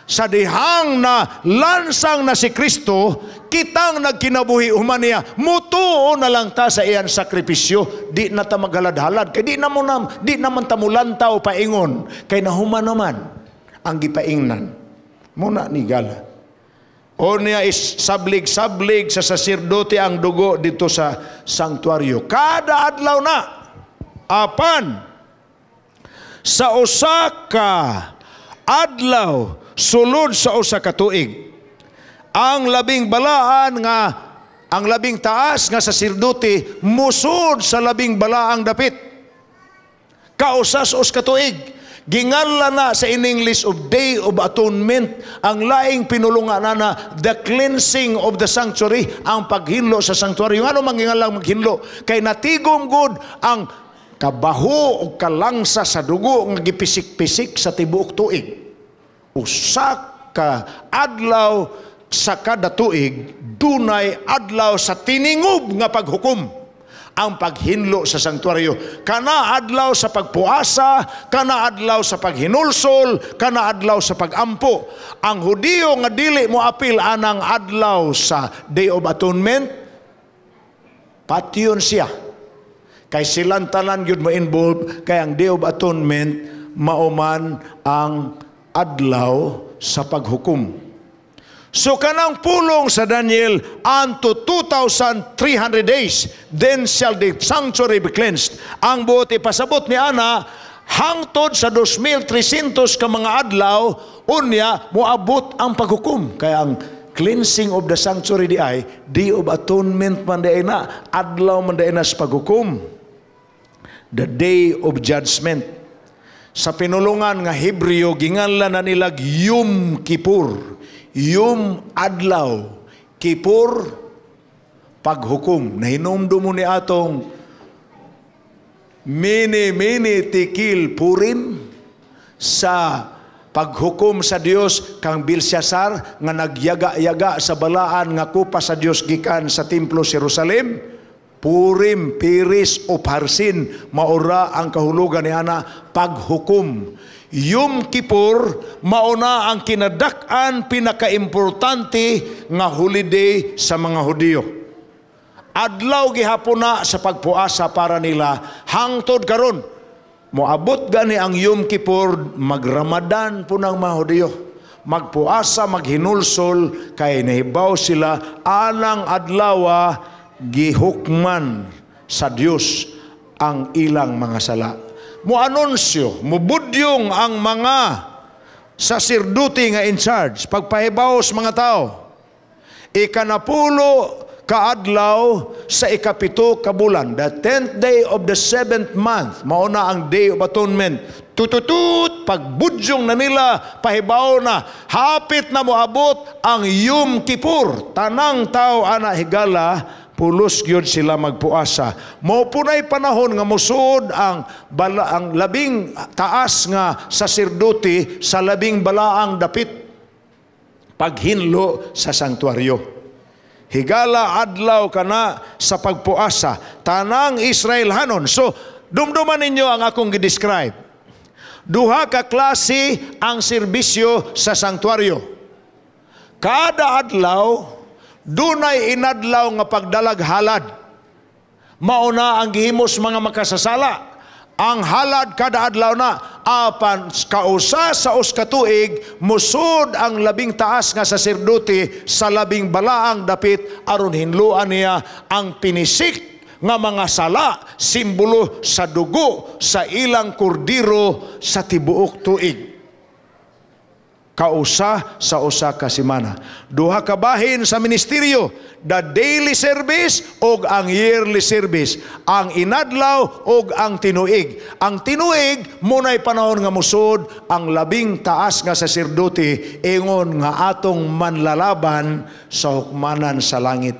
Sa dihang na lansang na si Kristo, kitang nagkinabuhi human niya, mutuo na lang ta sa iyang sakripisyo, di na ta maghalad-halad, kay di naman ta mulantaw paingon, kay nahuman naman ang gipaingnan. Muna ni gala. O niya is sablig-sablig sa saserdote ang dugo dito sa sanktuaryo. Kada adlaw na, apan sa usa ka adlaw sulod sa usa ka tuig, ang labing balaan nga ang labing taas nga saserdote musod sa labing balaang dapit kausa sa usa ka tuig. Ginganlan na sa in English of Day of Atonement. Ang laing pinulungan na the cleansing of the sanctuary, ang paghinlo sa sanctuary. Ano man ginganlang maghinlo? Kay natigom gud ang kabaho o kalangsa sa dugo nga gipisik-pisik sa tibuok tuig. Usa ka adlaw sa kada tuig, dunay adlaw sa tiningub nga paghukom, ang paghinlo sa sanktuaryo. Kana adlaw sa pagpuasa, kana adlaw sa paghinulsol, kana adlaw sa pagampo. Ang Hudiyo nga dili mo apil anang adlaw sa Day of Atonement, patyon siya. Kay silang tanan gyud mo involved kay ang Day of Atonement mauman ang adlaw sa paghukom. So kanang pulong sa Daniel, unto 2,300 days, then shall the sanctuary be cleansed. Ang buot ipasabot ni ana, hangtod sa 2,300 ka mga adlaw, unya moabot ang paghukom. Kaya ang cleansing of the sanctuary di ay, Day of Atonement man di ay na, adlaw man di ay na sa paghukom. The Day of Judgment. Sa pinulungan nga Hebreo, ginganlan na nilag Yom Kippur. Yom adlaw, Kippur paghukom. Nahinumdum mo ni atong Mene Mene Tekel Purim sa paghukom sa Dios kang Belshazzar nga nagyaga-yaga sa balaan nga kupa sa Dios gikan sa templo sa Jerusalem. Purim, Peres o Parsin, maura ang kahulugan ni ana, paghukom. Yom Kippur mauna ang kinadak-an pinakaimportante nga holiday sa mga Hudiyo. Adlaw gihapon na sa pagpuasa para nila hangtod karon. Moabot gani ang Yom Kippur, magramadan po ng mga Hudiyo. Magpuasa, maghinulsol kay nahibaw sila anang adlawa gihukman sa Dios ang ilang mga sala. Mo-anunsyo, mubudyong ang mga saserdote nga in charge, pagpahibaw sa mga tao. Ikanapulo kaadlaw sa ikapito ka bulan, the 10th day of the 7th month, mauna ang Day of Atonement. Tututut, pagbudyong na nila, pahibaw na, hapit na moabot ang Yom Kippur. Tanang tao ana higala, pulos gyud sila magpuasa. Mao punay panahon nga musuod ang labing taas nga saserdote sa labing balaang dapit, paghinlo sa sanktuaryo. Higala adlaw kana sa pagpuasa tanang Israelhanon. So dumduman ninyo ang akong gi-describe. Duha ka klase ang serbisyo sa sanktuaryo. Kada adlaw dunay inadlaw nga pagdalag halad. Mauna ang gihimos mga makasasala. Ang halad kada adlaw na, apan kausa sa usa ka tuig musod ang labing taas nga saserdote sa labing balaang dapit aron hinluan niya ang pinisik nga mga sala, simbolo sa dugo sa ilang kordiro sa tibuok tuig. Kausa sa usa ka semana. Duha ka bahin sa ministeryo, the daily service og ang yearly service, ang inadlaw og ang tinuig. Ang tinuig munay panahon nga musod ang labing taas nga saserdote ingon nga atong manlalaban sa hukmanan sa langit.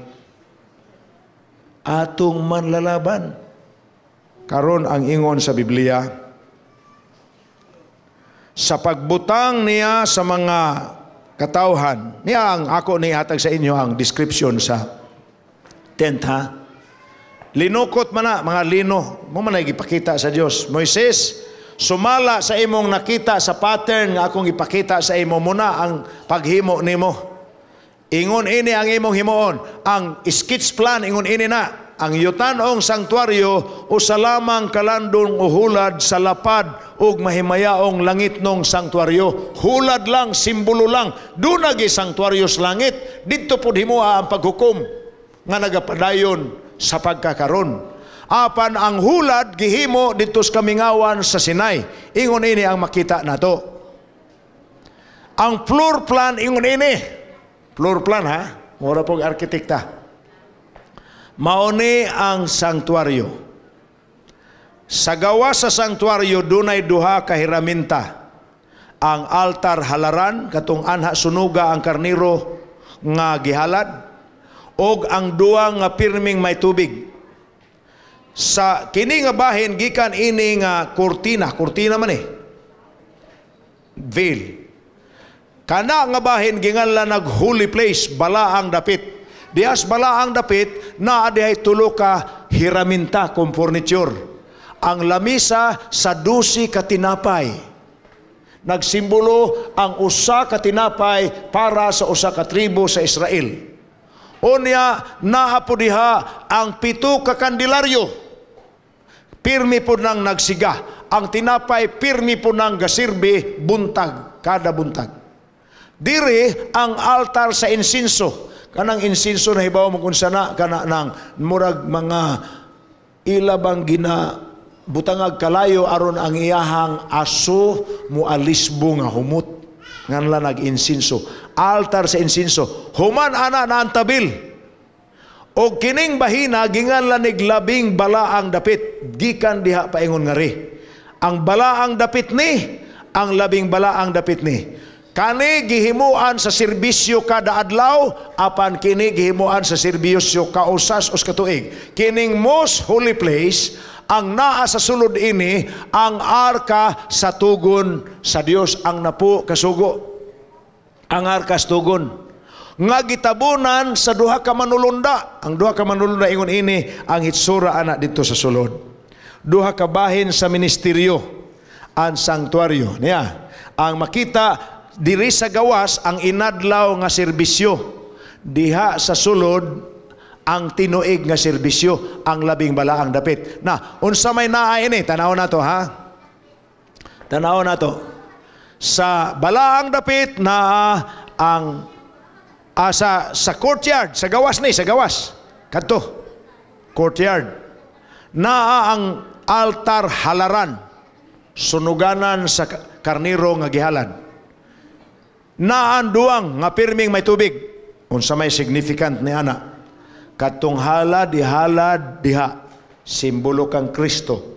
Atong manlalaban. Karon ang ingon sa Biblia, Sa pagbutang niya sa mga katawhan, niya ang ako nihatag sa inyo ang description sa tent, ha. Linukot man na, mga lino, mao man ay gipakita sa Dios. "Moises, sumala sa imong nakita sa pattern nga akong ipakita sa imo muna ang paghimo nimo. Ingon ini ang imong himuon." Ang sketch plan ingon ini na. Ang yutanong sanktuaryo usa lamang kalandong o hulad sa lapad ug mahimayaong langitnong sanktuaryo. Hulad lang, simbolo lang. Duna gyud sanktuaryo sa langit. Didto pud himoa ang paghukom nga nagapadayon sa pagkakaron. Apan ang hulad gihimo didto sa kamingawan sa Sinai. Ingon ini ang makita nato. Ang floor plan ingon ini. Floor plan, ha? Mura pog arkitekta. Mauni ang sanktuaryo. Sa gawas sa sanktuaryo dunay duha ka hiraminta. Ang altar halaran, katong anha sunuga ang karniro nga gihalad, og ang duwa nga pirming may tubig. Sa kini nga bahin gikan ini nga kurtina, kurtina man eh. Veil. Kana nga bahin ginganlan nag holy place, balaang dapit. Dihas balaang dapit naa dihay tulo ka hiraminta kung furniture. Ang lamisa sa 12 ka tinapay. Nagsimbolo ang usa ka tinapay para sa usa ka tribo sa Israel. Unya naa po diha ang 7 ka kandelaryo. Pirmi po nang nagsiga. Ang tinapay pirmi po nang gasirbi buntag, kada buntag. Diri ang altar sa insinso. Kanang insinso na hibaw mo kung sana kana nang murag mga ila bang gina butangag kalayo aron ang iyahang aso mualisbo nga humot. Nganla nag-insinso. Altar sa insinso. Human ana na ang tabil. O kining bahina ginganlan nig labing balaang dapit gikan diha paingon ngari. Ang balaang dapit ni, ang labing balaang dapit ni. Kani gihimuan sa serbisyo kada adlaw, apan kini gihimuan sa serbisyo kausas os katuig. Kining most holy place ang naa sa sulod ini ang arka sa tugon sa Dios, ang napo kasugo. Ang arka sa tugon nga gitabunan sa duha ka manulunda. Ang duha ka manulunda ingon ini ang hitsura ana didto sa sulod. Duha ka bahin sa ministeryo ang sanktuaryo niya. Ang makita diri sa gawas ang inadlaw nga serbisyo. Diha sa sulod ang tinuig nga serbisyo, ang labing balaang dapit. Na, unsa may naa ini? Tanaw na to, ha? Tanaw na to. Sa balaang dapit na ang sa courtyard, sa gawas ni, sa gawas. Kadto. Courtyard. Naa ang altar halaran. Sunuganan sa karniro nga gihalad. Naa ang duwang nga pirming may tubig. Unsa may significant ni ana? Katong halad ihalad diha, simbolo kang Kristo.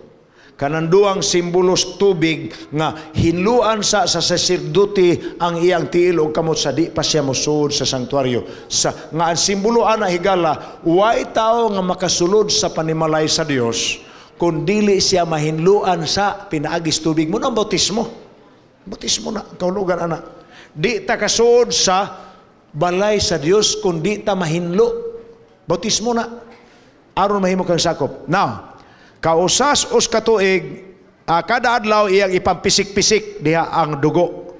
Kanang duwang simbolo sa tubig nga hinluan sa saserdote ang iyang tiil og kamot sa di pa siya mosuod sa sanktuaryo. Sa nga ang simbolo ana higala, way tao nga makasulod sa panimalay sa Dios kung dili siya mahinluan sa pinaagis tubig. Mo ang bautismo. Bautismo na kahulugan ana. Di ta kasuod sa balay sa Dios kung di ta mahinlo. Bautismo na. Aron mahimo kang sakop. Now, kausas os katuig, kada adlaw iyang ipampisik-pisik diha ang dugo.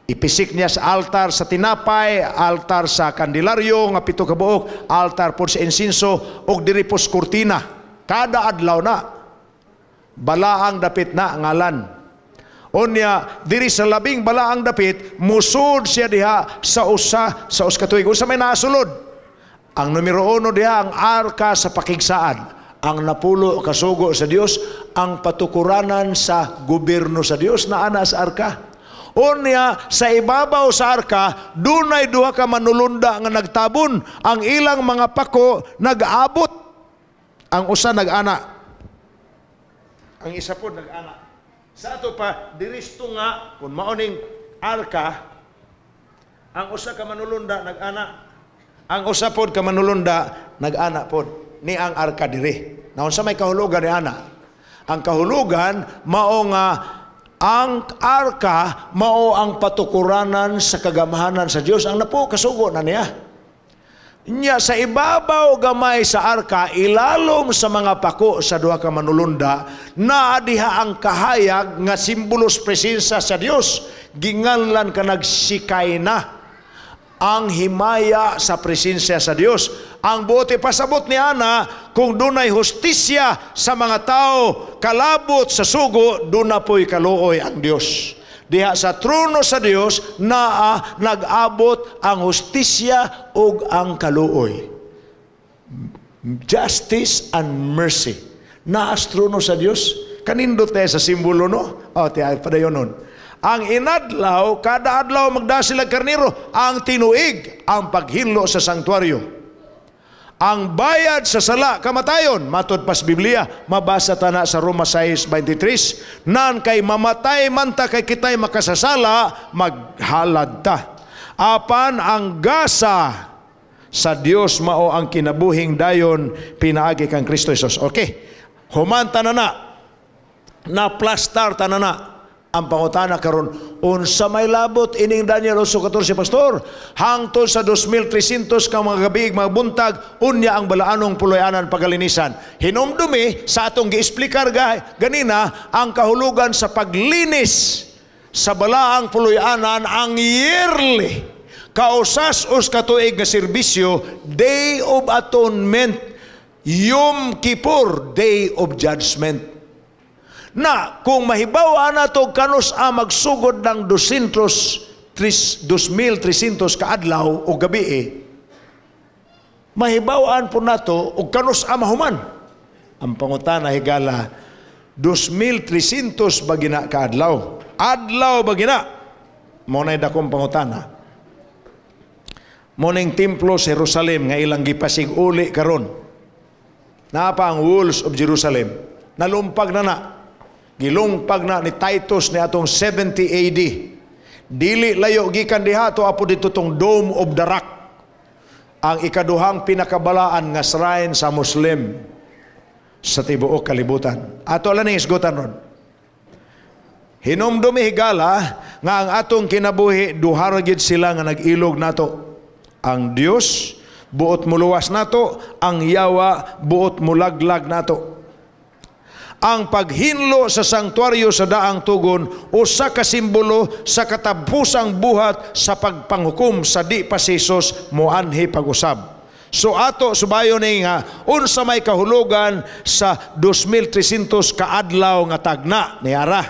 Ipisik niya sa altar sa tinapay, altar sa kandelaryo nga 7 ka buok, altar pod sa insinso ug diri pos kurtina. Kada adlaw na. Balaang dapit na ngalan. Unya diri sa labing balaang dapit musud siya diha sa usa sa us katuig. Unsa may naasulod? Ang numero 1 diha ang arka sa pakigsaad, ang napulo kasugo sa Dios, ang patukuranan sa gobyerno sa Dios na ana sa arka. Unya sa ibabaw sa arka dunay duha ka manulunda nga nagtabon, ang ilang mga pako nag-abot. Ang usa nag-ana, ang isa pod nag-ana. Sa ato pa diristo nga kun mao ning arka, ang usa ka manulunda nag-ana, ang usa pod ka manulunda nag-ana pod ni ang arka diri. Na unsa may kahulugan ni ana? Ang kahulugan mao nga Ang arka mao ang patukuranan sa kagamhanan sa Dios, ang napuo kasugo na niya. Nya sa ibabaw gamay sa arka, ilalom sa mga pako sa duha ka manulunda, naa diha ang kahayag nga simbolos presensya sa Dios, ginganlan kanag Shekinah, ang himaya sa presensya sa Dios. Ang buot ipasabot ni ana, kung dunay hustisya sa mga tao kalabot sa sugo, duna po'y kaluoy ang Dios. Diha sa trono sa Dios naa nag-abot ang hustisya ug ang kaluoy. Justice and mercy. Naa sa trono sa Dios. Kanindot tayo sa simbolo, no? O, tiya, padayon nun. Ang inadlaw, kada adlaw magda sila karniro. Ang tinuig, ang paghinlo sa sanktuaryo. Ang bayad sa sala, kamatayon, matod pas Biblia, mabasa ta na sa Roma 6:23, nan kay mamatay man ta kay kita'y makasasala, maghalad ta. Apan ang gasa sa Dios mao ang kinabuhing dayon pinaagi kang Kristo Jesus. Okay. Humanta na na. Na plastar ta na na. Ang pangutana karon, unsa may labot ining Daniel 8:14, Pastor? Hangtod sa 2,300 ka mga gabi, mga buntag, unya ang balaanong puloy-anan pagalinisan. Hinumdumi sa atong giexplikar ganina ang kahulugan sa paglinis sa balaang puloy-anan, ang yearly kausas-us katuig nga serbisyo, Day of Atonement, Yom Kippur, Day of Judgment. Na kung mahibaw nato kanus a magsugod ng 200 2,300 kaadlaw o gabi eh, mahibaw-an po nato og kanus a mahuman. Ang pangutana, higala, 2,300 ba gina kaadlaw? Adlaw ba gina? Mao na'y dakong pangutana. Mao ning templo sa Jerusalem nga ilang gipasig-uli karon. Naa pa ang walls of Jerusalem. Nalumpag na na. Gilungpag na ni Titus ni atong 70 AD. Dili layo gikan diha to apo dito tong Dome of the Rock. Ang ikaduhang pinakabalaan nga shrine sa Muslim sa tibuok kalibutan. Ato lang ning isgutan ron. Hinumdumi, higala, nga ang atong kinabuhi, duha ra gid sila nga nag-ilog nato. Ang Dios buot muluwas nato, ang yawa buot mulaglag nato. Ang paghinlo sa sanktuaryo sa daang tugon usa ka simbolo sa katapusang buhat sa pagpanghukom sa di pa si Jesus moanhi pag-usab. So ato subayon ni nga unsa may kahulugan sa 2,300 kaadlaw nga tagna ni ara.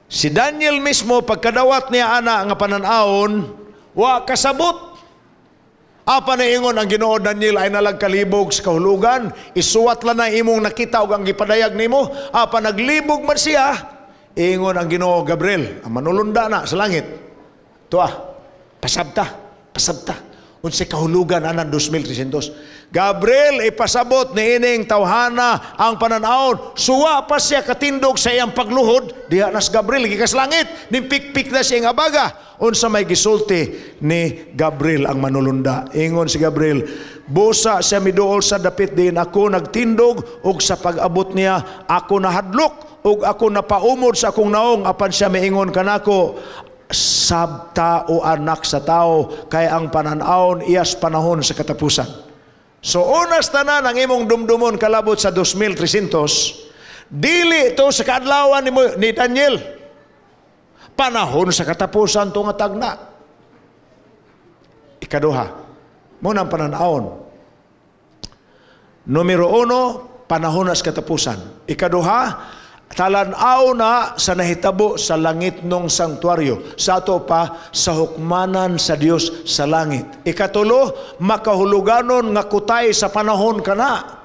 Si Daniel mismo, pagkadawat niya ana nga panan-awon, wa kasabot. Apa na ingon ang Ginoo, "Daniel, ayaw na lag kalibog sa kahulugan, isuwat lang na imong nakita ug ang gipadayag nimo." Apa naglibog man siya, ingon ang Ginoo, "Gabriel," ang manulunda na sa langit. "Tuwa, pasabta, pasabta. Unsay kahulugan anang 2,300?" Gabriel, ipasabot ni ining tawhana ang pananawon. Suwa pa siya katindog sa iyang pagluhod, diha nas Gabriel gikas langit, nimpikpik na siya ang abaga. Unsa may gisulti ni Gabriel ang manulunda? Ingon si Gabriel, busa siya miduol sa dapit din ako nagtindog, ug sa pag-abot niya ako nahadlok ug ako napaumod sa akong naong, apan siya miingon kanako, "Sabta, o anak sa tao, kay ang panan-awon iyas panahon sa katapusan." So unas tanan, ang imong dumdumon kalabot sa 2,300, dili ito sa kaadlawan ni Daniel. Panahon sa katapusan to nga tagna. Ikaduha, mao nang panan-awon. Numero 1, panahon na sa katapusan. Ikaduha, talan-aw na sa nahitabo sa langit nung sanktuaryo. Sa ato pa, sa hukmanan sa Dios sa langit. Ikatulo, makahuluganon nga kutay sa panahon kana.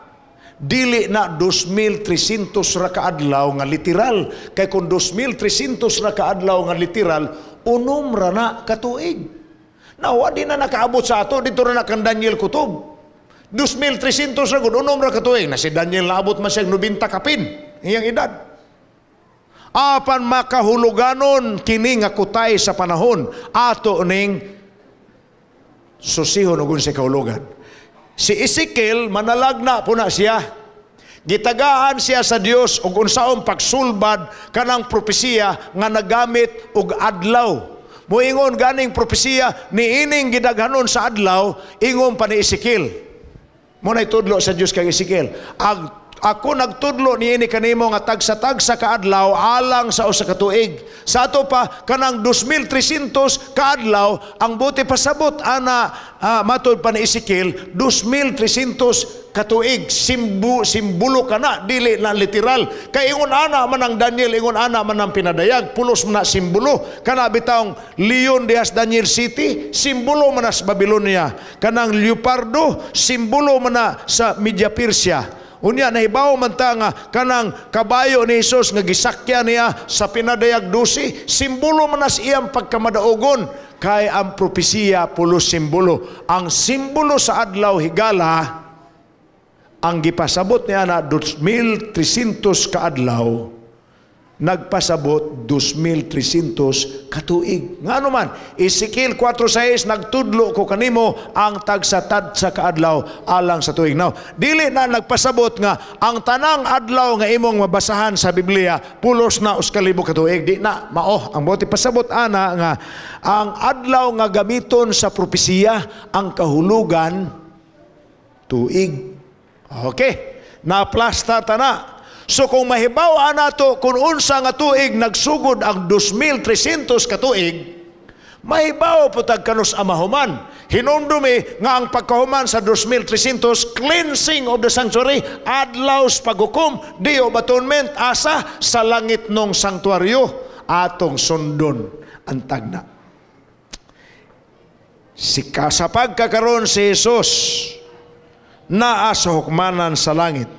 Dili na 2,300 ra kaadlaw nga literal. Kay kung 2,300 ra kaadlaw nga literal, 6 ra na katuig. Nawa di na nakaabot sa ato, dito ra na kang Daniel kutob. 2,300 ra gud, 6 ra katuig. Na si Daniel naabot man siya 90 kapin, iyang edad. Apan makahuluganon kini nga kutay sa panahon, ato ning susihon ug unsay kahulugan. Si Ezekiel manalagna po na siya. Gitagaan siya sa Dios og unsaon pagsulbad kanang propesiya nga nagamit og adlaw. Moingon ganing propesiya niining gidaghanon sa adlaw, ingon pa ni Ezekiel. Mo nay tudlo sa Dios kay Ezekiel. Ag ako nagtudlo niini kanimo nga tagsa-tagsa ka adlaw alang sa usa ka tuig. Sa ato pa kanang 2300 ka adlaw ang buti pasabot ana, matud pa ni Ezekiel, 2300 ka tuig, simbolo kana, dili na literal. Kay ingon ana man ang Daniel, ingon ana man ang pinadayag, pulos man na simbolo. Kana bitawng leon dihas Daniel City, simbolo man na sa Babylonia. Kanang leopardo, simbolo man na sa Media Persia. Unya nahibaw man ta nga kanang kabayo ni Hesus nga gisakyan niya sa Pinadayag 12, simbolo man na sa iyang pagkamadaogon. Kay ang propesiya pulos simbolo. Ang simbolo sa adlaw, higala, ang gipasabot niya na 2,300 kaadlaw, nagpasabot 2,300 katuig. Ngano man, Ezekiel 4:6, nagtudlo ko kanimo ang tagsa-tagsa kaadlaw alang sa tuig. Now, dili na nagpasabot nga ang tanang adlaw nga imong mabasahan sa Biblia pulos na 1,000 katuig. Di na mao. Ang buot pasabot ana nga ang adlaw nga gamiton sa propesiya, ang kahulugan tuig. Okay, naplasta ta na. So kung mahibaw nato kung unsa nga tuig nagsugod ang 2,300 katuig, mahibaw po tag kanus-a mahuman. Hinumdumi nga ang pagkahuman sa 2,300, cleansing of the sanctuary, adlaw sa paghukom, Day of Atonement, asa sa langit nung sanktuaryo, atong sundon ang tagna. Si sa pagkakaroon si Jesus naa sa hukmanan sa langit.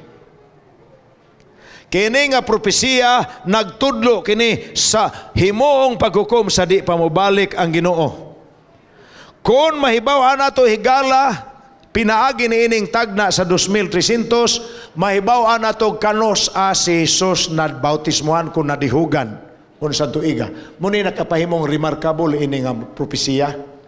Kini nga propesiya nagtudlo kini sa himuong paghukom sa di pa mobalik ang Ginoo. Kung mahibaw nato, higala, pinaagi ni ining tagna sa 2300, mahibaw nato kanos a si Jesus nabautismuhan kung nadihugan unsa tuiga. Muni nakapahimong remarkable ini nga propesiya.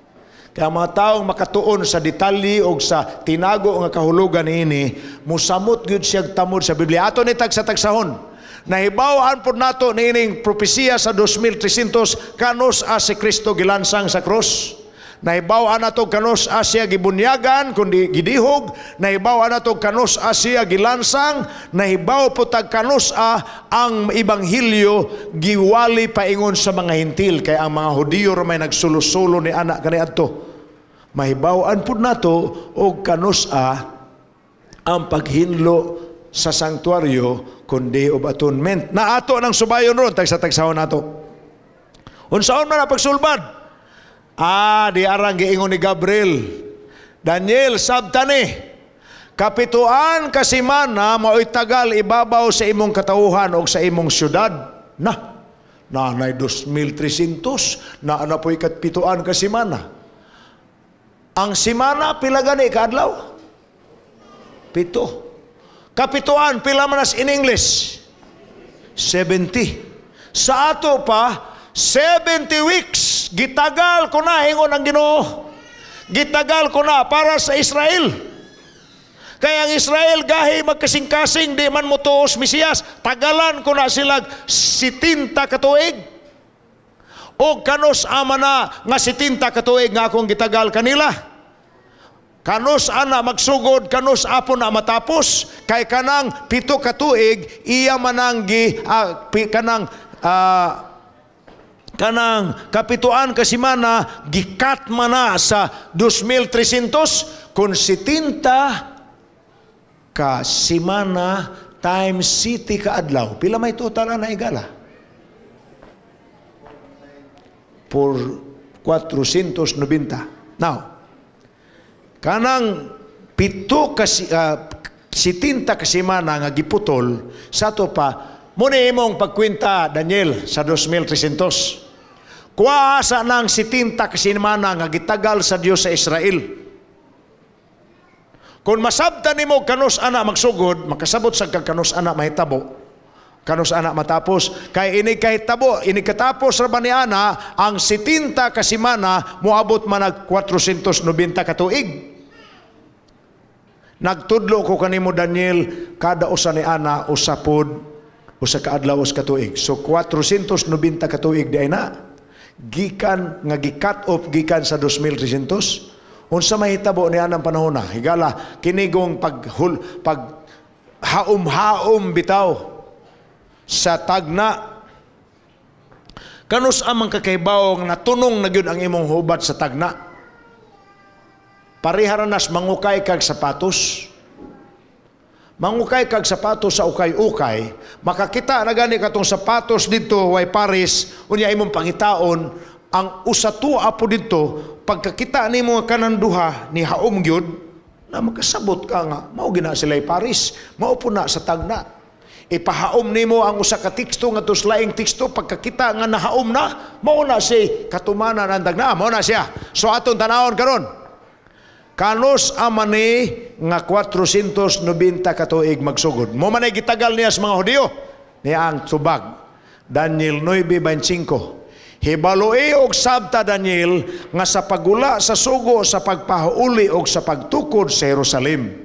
Kaya mga taong makatuon sa detalye o sa tinago nga kahulugan niini, musamot gyud siya tamod sa Biblia. Ato ni tagsa-tagsahon. Nahibaw-an pod nato niining propesiya sa 2300 kanos a si Kristo gilansang sa krus. Nahibaw-an nato kanos a siya gibunyagan kundi gidihog. Nahibaw-an nato kanos a siya gilansang. Nahibaw po tag kanos a ang ebanghelyo giwali paingon sa mga Hentil, kay ang mga Hudiyo ra may nagsulo-sulo ni ana kaniadto. Mahibaw-an pud nato og kanus a ang paghinlo sa sanktuaryo kun Day of Atonement. Na ato nang subayon ron tagsa-tagsahon nato. Unsaon man ang pagsulbad? Di arang giingon ni Gabriel. Daniel, sabtani. Kapituan ka semana mao'y tagal ibabaw sa imong katauhan o sa imong syudad. Na, nanay 2,300, na ana po'y kapituan ka semana. Ang semana, pila gani kaadlaw? 7. Kapituan, pila man as in English? 70. Sa ato pa, 70 weeks, gitagal ko na, ingon ang Ginoo. Gitagal ko na para sa Israel. Kaya ang Israel gahi magkasing-kasing, di man mo tuos Mesiyas, tagalan ko na sila 70 katuig. O kanos ama na nga 70 katuig nga akong gitagal kanila. Kanus ana magsugod, kanus apo na matapos, kay kanang 7 katuig iya manang gi kanang kanang kapituan ka semana gikat mana sa 2,300. Kung 70 ka semana times city ka adlaw, pila may total na igala? For 490. Now, kanang 7 ka 70 ka semana nga giputol sa ato pa, muna imong pagkwenta, Daniel, sa 2,300. Kuha sa nang 70 ka semana nga gitagal sa Dios sa Israel. Kung masabtan nimo kanus ana magsugod, makasabot sa kag kanus ana mahitabo, kanus ana matapos. Kay ini kahitabo, ini katapos ra ba ni ana ang 70 ka semana, moabot man og 490 ka tuig. Nagtudlo ko kanimo, Daniel, kada usa ni ana usa pod usa ka adlaw, usa ka tuig. So 490 ka tuig di ay na. Gikan nga gi-cut off gikan sa 2300. Unsa mahitabo ni anang panahon na? Higala kinigong pag haom-haom bitaw sa tagna. Kanus amang kakaibaw nga natunong na gyud ang imong hubat sa tagna? Pareha ra nas mangukay kag sapatos. Mangukay kag sapatos sa ukay-ukay, makakita na gani katong sapatos dito way pares, unya imong pangitaon ang usa tuwa po dito, pagkakita nimo nga kanang duha ni haom gyud, na makasabot ka nga mao gina sila pares, mao po na sa tagna. Ipahaom nimo ang usa ka teksto nga laing teksto, pagkakita nga nahaom na, mao na si katumanan ang tagna, mao na siya. So atong tanawon karon. Kanus amani nga 490 ka tuig magsugod? Mo man ay gitagal niya sa mga Hudiyo niya ang tubag. Daniel 9:25. Hibaloi og sabta, Daniel, nga sa pagula sa sugo sa pagpahauli og sa pagtukod sa Jerusalem.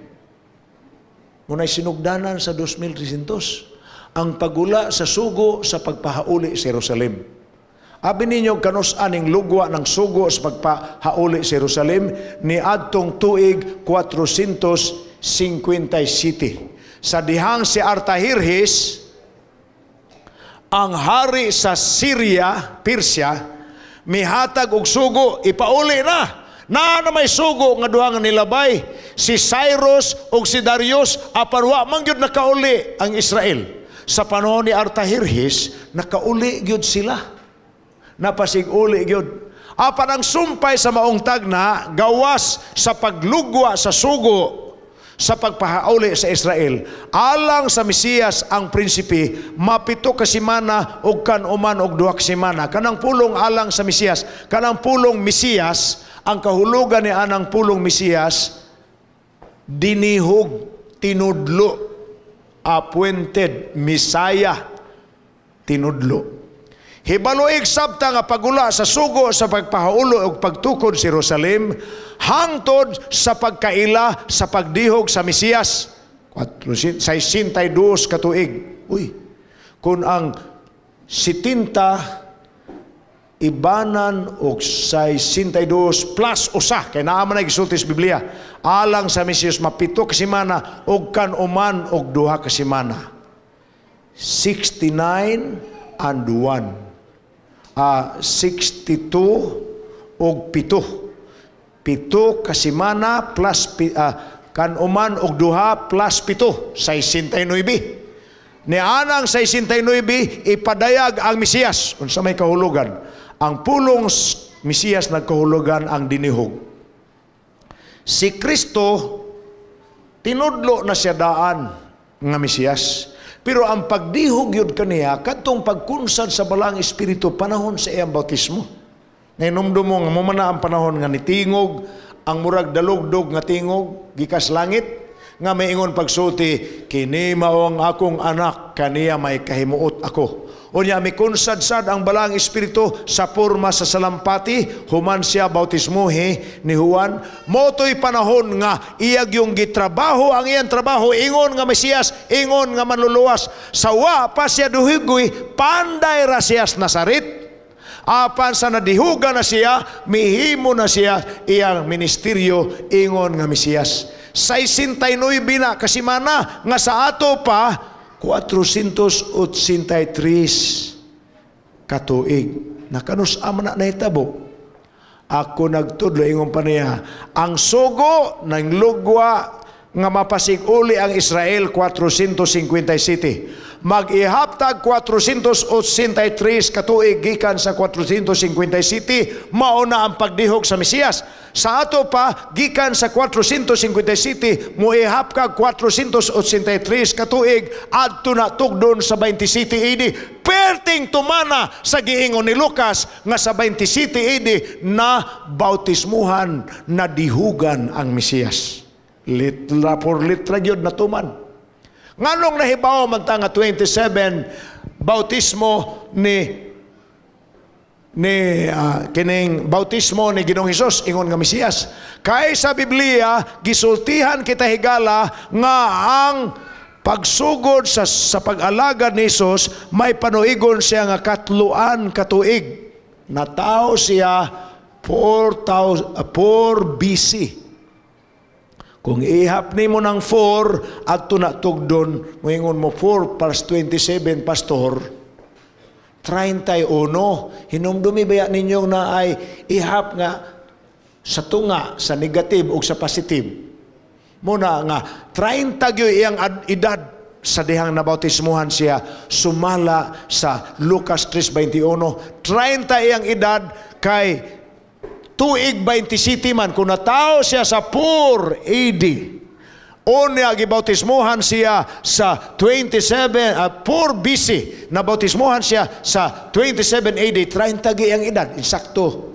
Muna'y sinugdanan sa 2300 ang pagula sa sugo sa pagpahauli sa Jerusalem. Abi ninyo kanus aning lugwa ng sugo sa pagpahauli sa Jerusalem? Ni adtong tuig 457. Sa dihang si Artaherhes, ang hari sa Syria, Persia, mihatag og sugo, ipauli na. Na na may sugo nga duha nga nilabay, si Cyrus ug si Darius, apan wa man gyud nakauli ang Israel. Sa panahon ni Artaherhes, nakauli gyud sila. Napasig-uli gyud. Apan ang sumpay sa maong tagna gawas sa paglugwa sa sugo sa pagpahauli sa Israel. Alang sa Mesiyas ang prinsipe, mapito ka semana og kan uman og 2 ka semana. Kanang pulong alang sa Mesiyas, kanang pulong Mesiyas, ang kahulugan ni anang pulong Mesiyas, dinihog, tinudlo, appointed, Messiah, tinudlo. Hibaluig sabta nga pagula sa sugo sa pagpahaulo ug pagtukod sa Jerusalem hangtod sa pagkaila sa pagdihog sa Mesiyas 462 ka tuig. Uy, kung ang 70 ibanan og 62 plus usa kay naa man ay gisulti sa Biblia alang sa Mesiyas mapito ka semana og kan uman og 2 ka semana, 69 and 1, 62 og 7, 7 ka semana plus kan uman og duha plus 7, 69. Ni anang 69 ipadayag ang Mesiyas. Unsa may kahulugan ang pulong Mesiyas? Nagkahulugan ang dinihog. Si Kristo, tinudlo na siya daan nga Mesiyas. Pero ang pagdihog yun kaniya, kadtong pagkunsad sa Balaang Espiritu panahon sa iyang bautismo. Ngayon mo nga mo man na ang panahon nga nitingog, ang murag dalugdog nga tingog, gikas langit, nga may ingon pagsulti, "Kini mao ang akong anak, kaniya may kahimuot ako." Unya mikunsad-sad ang Balaang Espiritu sa porma sa salampati, human siya bautismuhi ni Juan. Moto'y panahon nga iyag yung gitrabaho ang iyang trabaho, ingon nga Mesiyas, ingon nga manluluwas. Sa wa pa siya duhigoy, panday ra siya sa Nazaret. Apan sa nadihuga na siya, mihimo na siya iyang ministeryo ingon nga Mesiyas. 69 na kasimana nga sa ato pa 483 katuig. Nakanus ama na nahitabo? Ako nagtudlo, ingon pa niya, ang sugo ng lugwa nga mapasig-uli ang Israel 457. Mag-ihaptag 483 katuig gikan sa 457, mao na ang pagdihog sa Mesiyas. Sa ato pa, gikan sa 457, moihap kag 483 katuig adto na tugdon sa 27 AD. Perting tumana sa giingon ni Lucas nga sa 27 AD na bautismuhan, na dihugan ang Mesiyas. Litra por litra gyud natuman. Nganong nahibaw man ta nga 27 bautismo ni Ni kining bautismo ni Ginoong Hesus ingon nga Mesiyas. Kay sa Biblia gisultihan kita, higala, nga ang pagsugod sa pag-alagad ni Hesus may panuigon siya nga katluan katuig. Natawo siya 4, 4 BC. Kung ihap nimo ng 4 adto na tugdon, moingon mo 4 plus 27, pastor, 31. Hinumdumi baya ninyong na ay ihap nga sa tunga, sa negative o sa positive. Muna nga, 30 gyud iyang edad sa dihang nabautismuhan siya sumala sa Lucas 3:21. 30 iyang edad kay tuig 27 man kung natao siya sa 4 AD. Unya gibautismuhan siya sa 27, 4 BC, nabautismuhan siya sa 27 AD, 30 gi ang edad, insakto.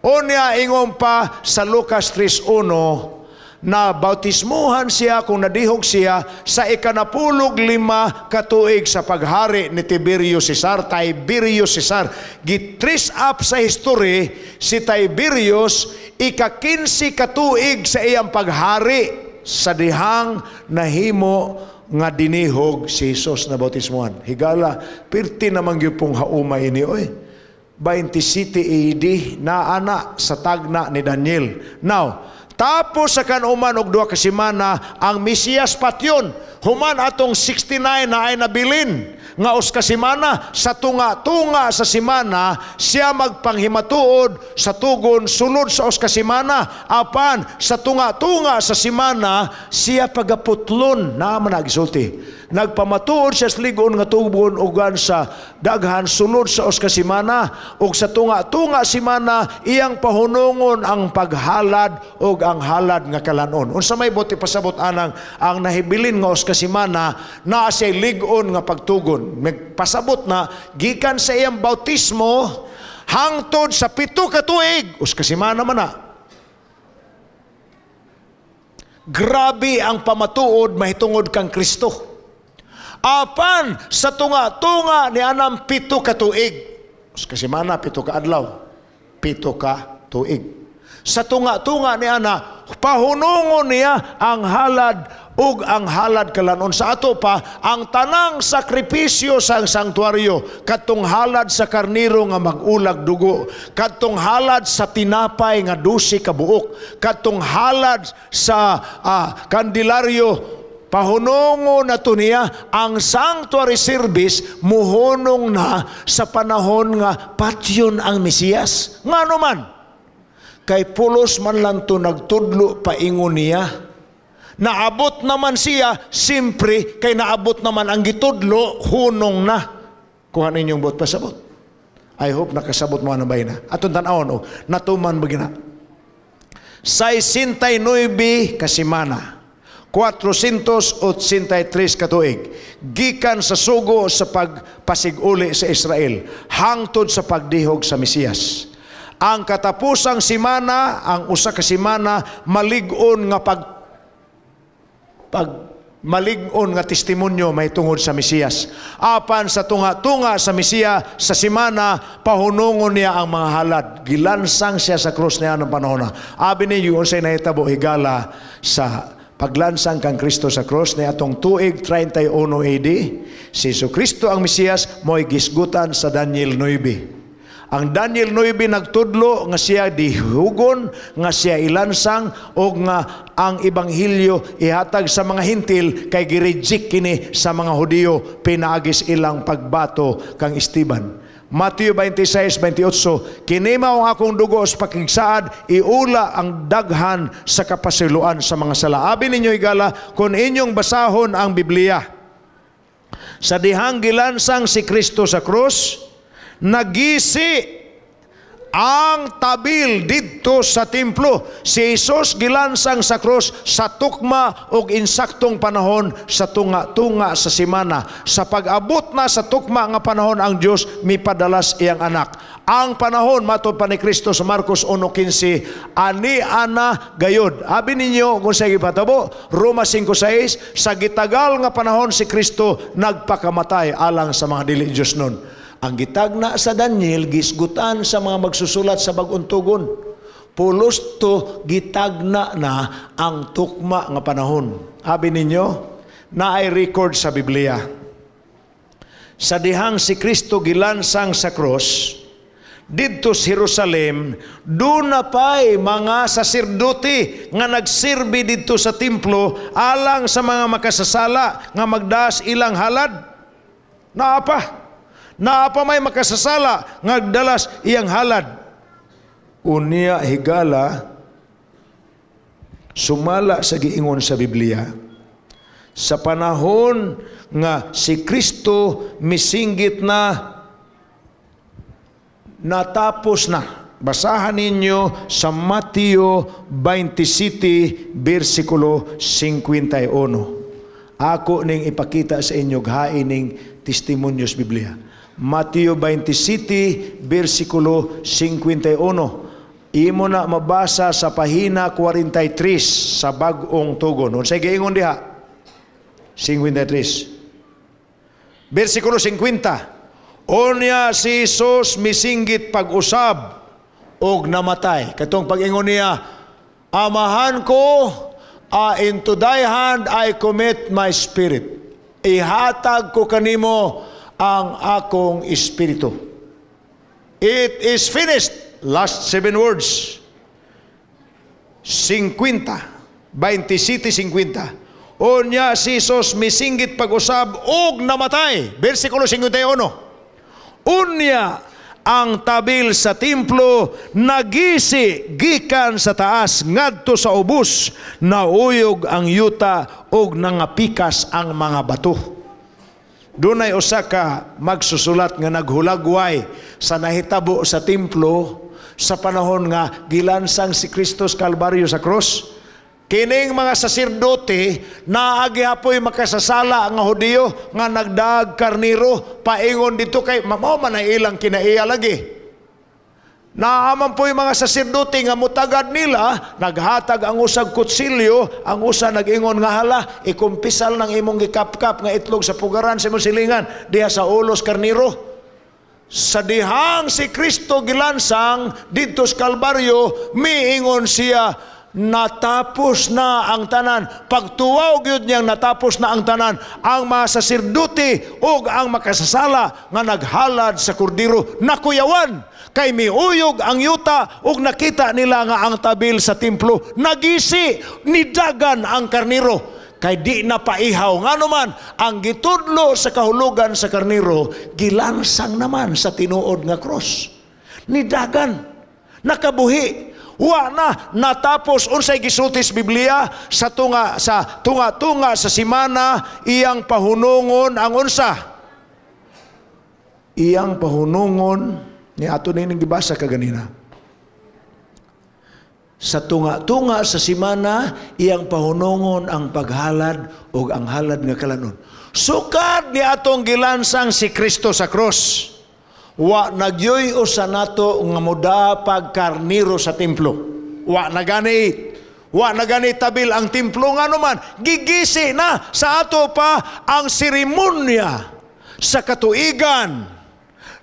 Unya ingon pa sa Lucas 3:1 na bautismuhan siya kung nadihog siya sa 15 katuig sa paghari ni Tiberius Caesar, Tiberius Caesar. Gi-trace up sa history si Tiberius, ika-15 katuig sa iyang paghari sa dihang nahimo nga dinihog si Jesus na bautismuhan. Higala, pirti naman gyud pong hauma ini oy. 27 AD na ana sa tagna ni Daniel. Now, tapos sa kanuman og 2 ka semana ang Mesiyas patyon. Human atong 69 na ay nabilin nga us ka semana, sa tunga-tunga sa semana siya magpanghimatuod sa tugon sulod sa us ka semana. Apan sa tunga-tunga sa semana siya pagaputlon na man nagisulti. Nagpamatuod siya sa ligon nga tugon ugan sa daghan sulod sa us ka semana, ug sa tunga-tunga semana iyang pahunungon ang paghalad ug ang halad nga kalanon. Unsa may buot pasabot anang ang nahibilin nga us ka semana naa siya lig-on nga pagtugon? Nagpasabot na gikan sa iyang bautismo hangtod sa 7 ka tuig, us ka semana man na. Grabe ang pamatuod mahitungod kang Kristo. Apan sa tunga-tunga ni anang 7 ka tuig, us ka semana, 7 ka adlaw, 7 ka tuig. Sa tunga-tunga ni ana, pahunungon niya ang halad ug ang halad kalanon. Sa ato pa, ang tanang sakripisyo sa sanktuaryo, kadtong halad sa karniro nga mag-ulag dugo, kadtong halad sa tinapay nga 12 ka buok, kadtong halad sa kandilaryo, pahunungon na to niya ang sanctuary service, muhunong na sa panahon nga patyon ang Mesiyas. Ngano man? Kay pulos man lang to nagtudlo paingon niya. Naabot naman siya, simpre, kay naabot naman ang gitudlo, hunong na. Kuha ninyong buot pasabot. I hope nakasabot mo na ba na. Atong tan-awon, oh, natuman ba gina? 69 kasimana, 483 katuig, gikan sa sugo sa pagpasiguli sa Israel, hangtod sa pagdihog sa Mesiyas. Ang katapusang simana, ang usa ka simana, malig-on nga pag pag malig-on nga testimonyo may tungod sa Mesiyas. Apan sa tunga-tunga sa Mesiya sa simana, pahunungon niya ang mga halad. Gilansang siya sa krus niya ng panahon na. Abi ninyo unsay nahitabo, higala, sa paglansang kang Kristo sa krus ni atong tuig 31 AD. Si Jesu Kristo ang Mesiyas mo'y gisgutan sa Daniel 9. Ang Daniel 9 nagtudlo nga siya dihugon, nga siya ilansang, o nga ang ebanghelyo ihatag sa mga Hintil kay gireject kini sa mga Hudiyo pinaagis ilang pagbato kang Esteban. Mateo 26:28, "Kini mao ang akong dugo sa pakigsaad, iula ang daghan sa kapasiluan sa mga sala." Abi ninyo, higala, kung inyong basahon ang Biblia. Sa dihang gilansang si Kristo sa krus, nagisi ang tabil didto sa templo. Si Jesus gilansang sa krus sa tukma og insaktong panahon sa tunga-tunga sa semana. Sa pag-abot na sa tukma nga panahon, ang Dios mipadalas iyang anak. Ang panahon matod pa ni Kristo sa Marcos 1:15, ani ana gayod. Abi ninyo kung sa gipatabo, Roma 5:6, sa gitagal nga panahon si Kristo nagpakamatay alang sa mga dili Dios nun. Ang gitagna sa Daniel gisgutan sa mga magsusulat sa Bag-ong Tugon. Pulos to gitagna na ang tukma nga panahon. Abi ninyo, naay record sa Biblia. Sa dihang si Kristo gilansang sa cross, didto sa Jerusalem, duna pa'y mga saserdote nga nagserbi didto sa templo alang sa mga makasasala nga magdaas ilang halad. Naa pa. Naa pa may makasasala nga nagdalas iyang halad. Unya higala, sumala sa giingon sa Biblia, sa panahon nga si Kristo misinggit na "Natapos na." Basahan ninyo sa Mateo 27, versikulo 51. Ako ning ipakita sa inyo hain ning testimonyo sa Biblia. Mateo 27, versikulo 51. Imo na mabasa sa pahina 43 sa Bag-ong Tugon. Unsay giingon diha? 53. Versikulo 50. Unya si Jesus misinggit pag-usab og namatay. Katong pag-ingon niya, "Amahan ko, into thy hand I commit my spirit." Ihatag ko kanimo ang akong espiritu. "It is finished." Last seven words. 50. 27:50. Unya si Jesus misinggit pag-usab og namatay. Versikulo 51. Unya ang tabil sa templo nagisi gikan sa taas ngadto sa ubos, nauyog ang yuta og nangapikas ang mga bato. Dunay usa ka magsusulat nga naghulagway sa nahitabo sa templo sa panahon nga gilansang si Kristo sa Kalbaryo sa krus. Kining mga saserdote, naa gihapoy makasasala nga Hudiyo nga nagdaag karniro paingon dito kay mao man ang ilang kinaiya lagi. Naa man po'y mga saserdote nga mutagad nila, naghatag ang usag kutsilyo, ang usa nag-ingon nga, "Hala, ikumpisal ng imong gikapkap nga itlog sa pugaran sa imong silingan diha sa ulos karniro." Sa dihang si Kristo gilansang didto sa Kalbaryo, miingon siya, "Natapos na ang tanan." Pagtuwaw gyud niyang "Natapos na ang tanan," ang mga saserdote ug ang makasasala nga naghalad sa kordero nakuyawan kay miuyog ang yuta ug nakita nila nga ang tabil sa templo nagisi, nidagan ang karniro kay di na paihaw, ngano man ang gitudlo sa kahulugan sa karniro gilansang naman sa tinuod nga cross. Nidagan, nakabuhi. Wa na natapos. Unsay gisulti sa Biblia? Sa tunga-tunga sa simana, iyang pahunungon ang unsa? Iyang pahunungon ni ato ning gibasa kaganina. Sa tunga-tunga sa simana, iyang pahunungon ang paghalad o ang halad nga kalanon. Sukad ni atong gilansang si Kristo sa krus, wa nagyoy usa nato nga modapag karniro sa templo. Wa na gani. Wa na gani tabil ang templo, ngano man gigisi na sa ato pa ang seremonya sa katuigan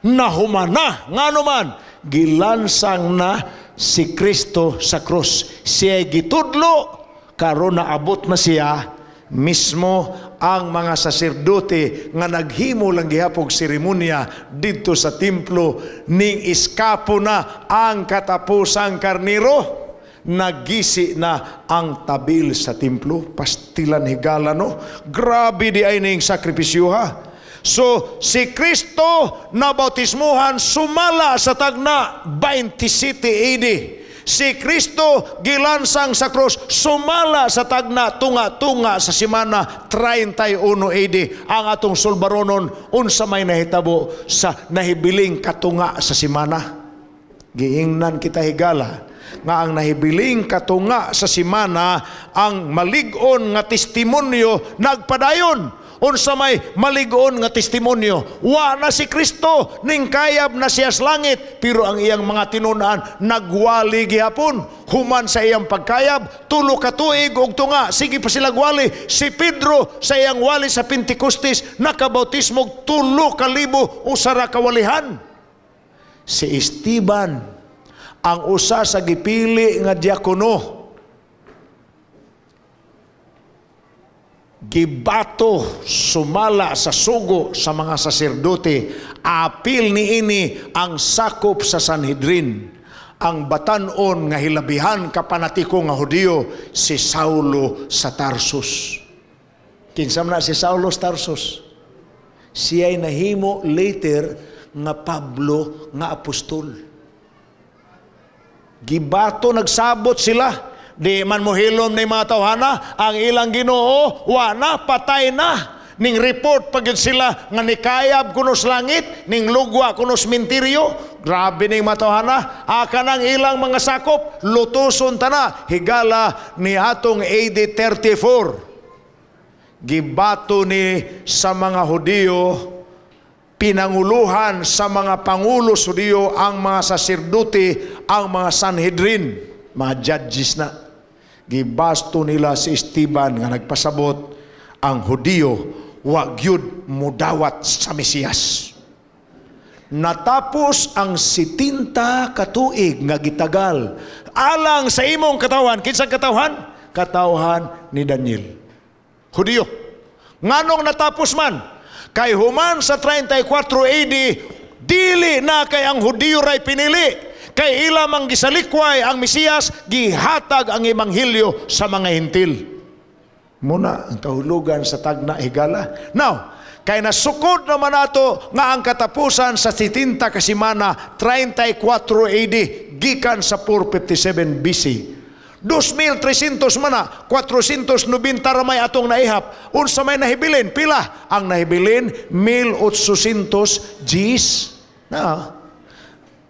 na humana, ngano man gilansang na si Kristo sa krus. Siya gitudlo karon naabot na siya mismo. Ang mga saserdote nga naghimo lang gihapog seremonya didto sa templo, ning iskapo na ang katapusang karniro, nagisi na ang tabil sa templo. Pastilan higala, no? Grabe di ay ning sakripisyo, ha. So si Kristo na bautismuhan sumala sa tagna 27 AD. Si Kristo gilansang sa krus sumala sa tagna tunga-tunga sa simana 31 AD. Ang atong sulbaronon, unsa may nahitabo sa nahibiling katunga sa simana? Giingnan kita higala nga ang nahibiling katunga sa simana, ang malig-on nga testimonyo nagpadayon. Unsa may maligon nga testimonyo? Wa na si Kristo, ning kayab na siya sa langit, pero ang iyang mga tinun-an nagwali gihapon. Human sa iyang pagkayab, 3 ka tuig ug tunga, sige pa sila gwali. Si Pedro sa iyang wali sa Pentecostes, nakabautismo 3,000, 1 ra ka walihan. Si Esteban, ang usa sa gipili nga diakono, gibato sumala sa sugo sa mga saserdote. Apil niini ang sakop sa Sanhedrin. Ang batan-on nga hilabihan kapanatiko nga Hudiyo, si Saulo sa Tarsus. Kinsa man na si Saulo sa Tarsus? Siya'y nahimo later nga Pablo nga apostol. Gibato, nagsabot sila. Di man mo hilom ni mga tawhana, ang ilang Ginoo, wa na, patay na. Ning report pag sila nga nikayab kuno sa langit, ning lugwa kuno sa minteryo. Grabe ning mga tawhana, aka nang ilang mga sakop, lutuson tana, higala ni atong AD 34. Gibato ni sa mga Hudiyo, pinanguluhan sa mga pangulo sa Hudiyo, ang mga saserdote, ang mga Sanhedrin, mga judges na. Gibasto nila si Esteban nga nagpasabot ang Hudiyo wa gyud mudawat sa Mesiyas. Natapos ang 70 katuig nga gitagal alang sa imong katawhan. Kinsang katawhan? Katawhan ni Daniel. Hudiyo. Nganong natapos man? Kay human sa 34 AD, dili na kay ang Hudiyo ray pinili. Kay ila mang gisalikway ang Mesiyas, gihatag ang ebanghelyo sa mga Hentil. Muna ang kahulugan sa tagna, higala. Now, kay nasukod naman nato nga ang katapusan sa 70 ka semana 34 AD gikan sa 457 BC. 2,300 mana, 490 ramay atong naihap. Unsa may nahibilin? Pila? Ang nahibilin, 1,800 Gs. Na,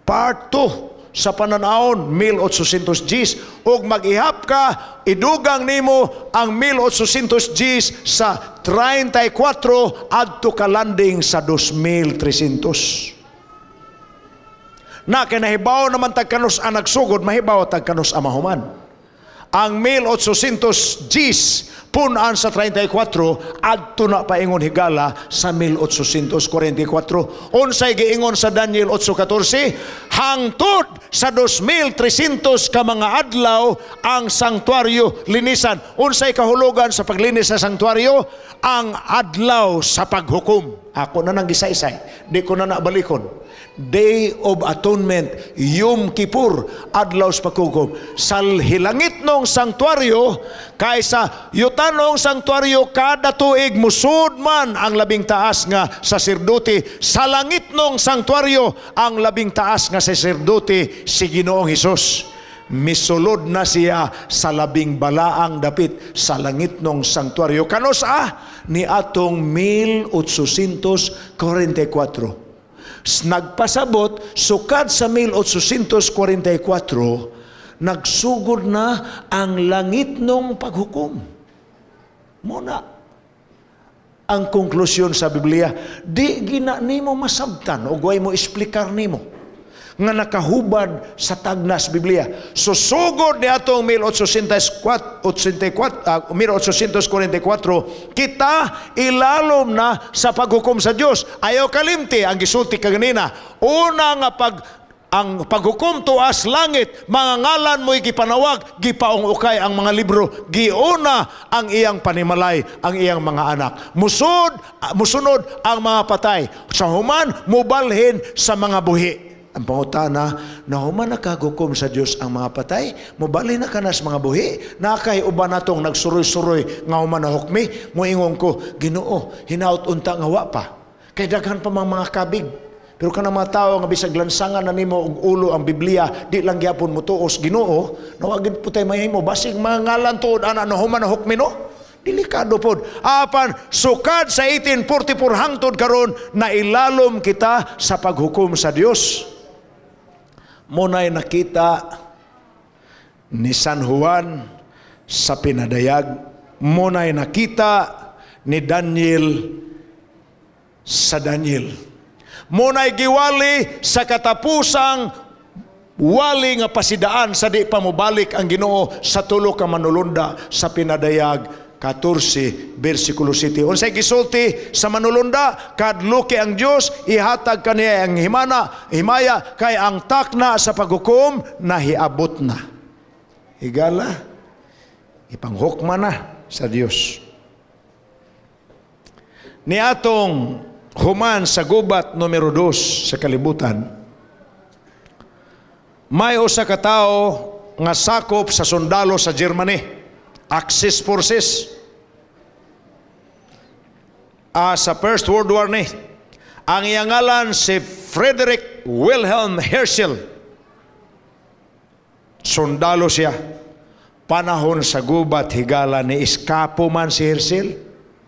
part 2 sa pananawon, 1,800 Gs. Ug mag-ihap ka, idugang nimo ang 1,800 Gs sa 34 adto ka landing sa 2,300. Na kay nahibaw naman tag kanus ang nagsugod, mahibaw tag kanus ang mahuman. Ang 1,800 Gs punan sa 34 adto na paingon, higala, sa 1844. Unsay giingon sa Daniel 8:14? Hangtod sa 2,300 ka mga adlaw ang sanktuaryo linisan. Unsay kahulugan sa paglinis sa sanktuaryo? Ang adlaw sa paghukom. Ako na nang gisaysay, di ko na nabalikon. Day of Atonement, Yom Kippur, adlaw sa paghukom. Sa hilangit nong sanktuaryo, kaysa yutanong sanktuaryo, kada tuig musud man ang labing taas nga saserdote. Sa langit nong sanktuaryo, ang labing taas nga saserdote si Ginoong Hesus. Misulod na siya sa labing balaang dapit sa langit nong sanktuaryo. Kanus a? Ni atong 1844. Nagpasabot, sukad sa 1844, nagsugod na ang langit nong paghukom. Muna, ang konklusyon sa Biblia, di gina nimo masabtan o way mo esplikar nimo nga nakahubad sa tagnas Biblia. Susugod ni atong 1844, 1844, kita ilalom na sa paghukom sa Dios. Ayaw kalimti ang gisulti kaganina. Una nga pag ang paghukom tuas langit, mga ngalan mo'y gipanawag, gipaong ukay ang mga libro, giuna ang iyang panimalay, ang iyang mga anak. Musunod ang mga patay. Sa human, mubalhin sa mga buhi. Ang pangutana, na human nakagukom sa Dios ang mga patay, mubalhin na ka na sa mga buhi, nakay uban natong nagsuroy-suroy nga human na hukmi, muingon ko, "Ginoo, hinaut unta nga wa pa. Kay daghan pa mga kabig." Pero kanang mga tao nga bisag lansangan na nimo og ulo ang Biblia, di lang gyapon mo tuos Ginoo, nawagin po tayo mahimo basig mga ngalan tuod ana na human na hukmi, no? Delikado pod. Apan sukad sa 1844 hangtod karon na ilalom kita sa paghukom sa Dios. Muna'y nakita ni San Juan sa pinadayag. Muna'y nakita ni Daniel sa Daniel. Muna'y giwali sa katapusang wali nga pasidaan sa di pa mobalik ang Ginoo sa tulo ka manulunda sa Pinadayag 14 versikulo 7. Unsay gisulti sa manulunda? Kadluki ang Dios, ihatag kaniya ang himaya kay ang takna sa paghukom nahiabot na. Higala, ipanghukma na sa Dios. Niatong human sa gubat numero 2 sa kalibutan, may usa ka tawo nga sakop sa sundalo sa Germany, Axis Forces. Sa First World War ni. Ang iyang ngalan si Frederick Wilhelm Herschel. Sundalo siya. Panahon sa gubat, higala, ni iskapo man si Herschel.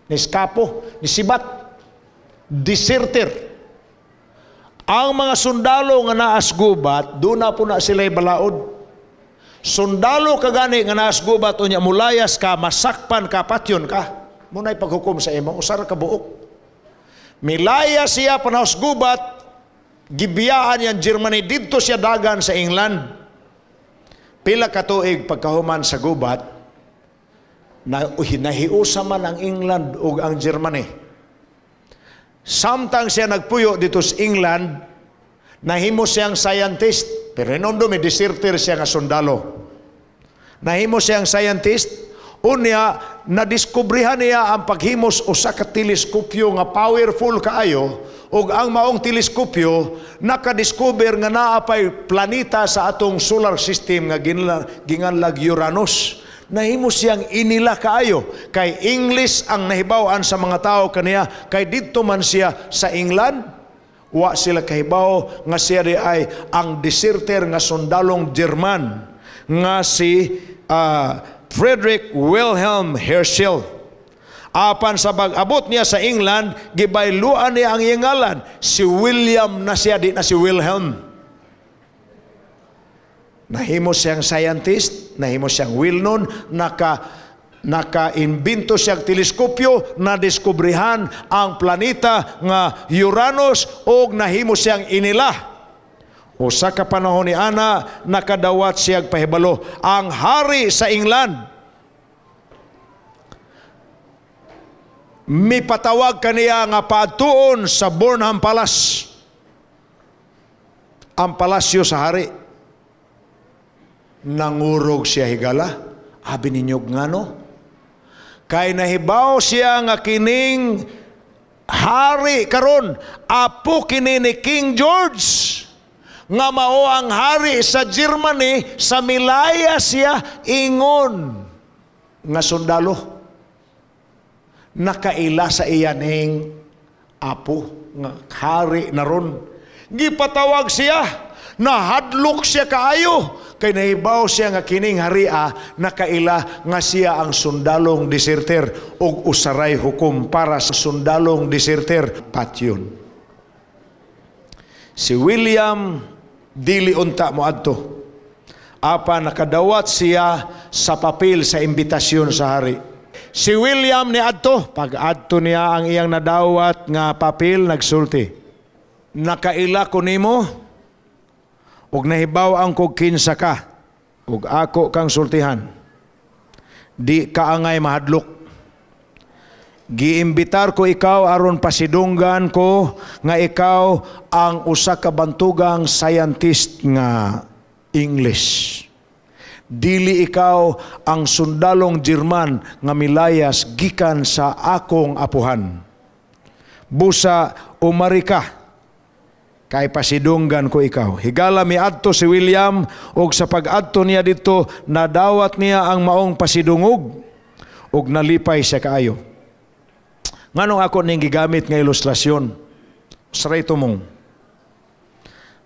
Ni iskapo, ni sibat. Deserter. Ang mga sundalo nga naas gubat, doon na po na sila'y balaod. Sundalo ka gani nga naas gubat, unya mulayas ka, masakpan ka, patyon ka. Muna'y paghukom sa imo, usara ka buok. Milaya siya panahos gubat, gibiyaan yan Germany, didto siya dagan sa England. Pila ka tuig pagkahuman sa gubat, nahiusa man ang England ug ang Germany. Samtang siya nagpuyo dito sa England, nahimo siyang scientist. Pero hinomdum, may deserter siya nga sundalo. Nahimo siyang scientist, unya, nadiskubrihan niya ang paghimos usa ka teleskopyo nga powerful kaayo, ug ang maong teleskopyo nakadiscover nga naa pay planeta sa atong solar system nga ginganlag Uranus. Nahimo siyang inila kaayo kay English ang nahibaw-an sa mga tao kaniya, kay didto man siya sa England. Wa sila kahibaw nga siya di ay ang deserter nga sundalong German nga si Frederick Wilhelm Herschel. Apan sa pag-abot niya sa England, gibayluan niya ang iyang ngalan. Si William na siya, di na si Wilhelm. Nahimo siyang scientist, nahimo siyang well-known, naka-imbento siyang teleskopyo, nadiskubrihan ang planeta nga Uranus, og nahimo siyang inila. Usa ka panahon ni ana, nakadawat siyang pahibalo. Ang hari sa England, mipatawag kaniya nga paadtuon sa Burnham Palace, ang palasyo sa hari. Nangurog siya higala, abi ninyo ngano? Kay nahibaw siya nga kining hari karon, apo kini ni King George, nga mao ang hari sa Germany. Sa milaya siya ingon nga sundalo. Nakaila sa iya ning apo nga hari na ron. Gipatawag siya, nahadlok siya kaayo kay nahibaw siya nga kining haria nakaila nga siya ang sundalong deserter ug usaray hukom para sa sundalong deserter patyon. Si William dili unta moadto, apan nakadawat siya sa papel sa imbitasyon sa hari. Si William ni adto, pag-adto niya ang iyang nadawat nga papel, nagsulti, nakaila ko nimo ug nahibaw ang kog kinsa ka, ug ako kang sultihan. Di ka angay mahadlok. Giimbitar ko ikaw aron pasidunggan ko nga ikaw ang usa ka bantugang scientist nga English. Dili ikaw ang sundalong German nga milayas gikan sa akong apuhan. Busa umari ka, kay pasidunggan ko ikaw. Higala miadto si William, og sa pag-adto niya didto nadawat niya ang maong pasidungog og nalipay siya kaayo. Nganong ako ning gigamit nga ilustrasyon? Saray tumong.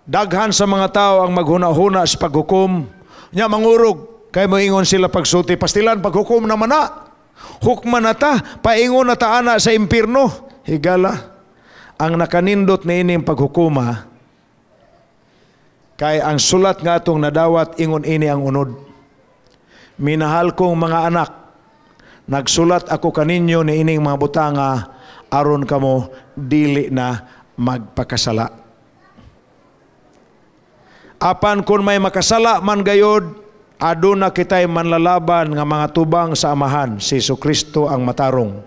Daghan sa mga tao ang maghuna-huna sa paghukom. Nya mangurog, kay moingon sila pagsulti, pastilan paghukom naman na. Hukman na ta, paingon na ta ana sa impierno. Higala, ang nakanindot niining paghukuma, kay ang sulat nga atong nadawat ingon ini ang unod. Minahal kong mga anak, Nagsulat ako kaninyo niining mga butanga aron kamo dili na magpakasala. Apan kung may makasala man gayod, aduna kitay manlalaban nga mga tubang sa Amahan, si Kristo ang matarong.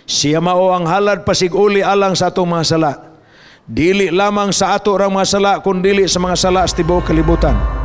Siya mao ang halad pasig-uli alang sa atong mga sala. Dili lamang sa ato rang mga sala, kundili sa mga sala sa tibuok kalibutan.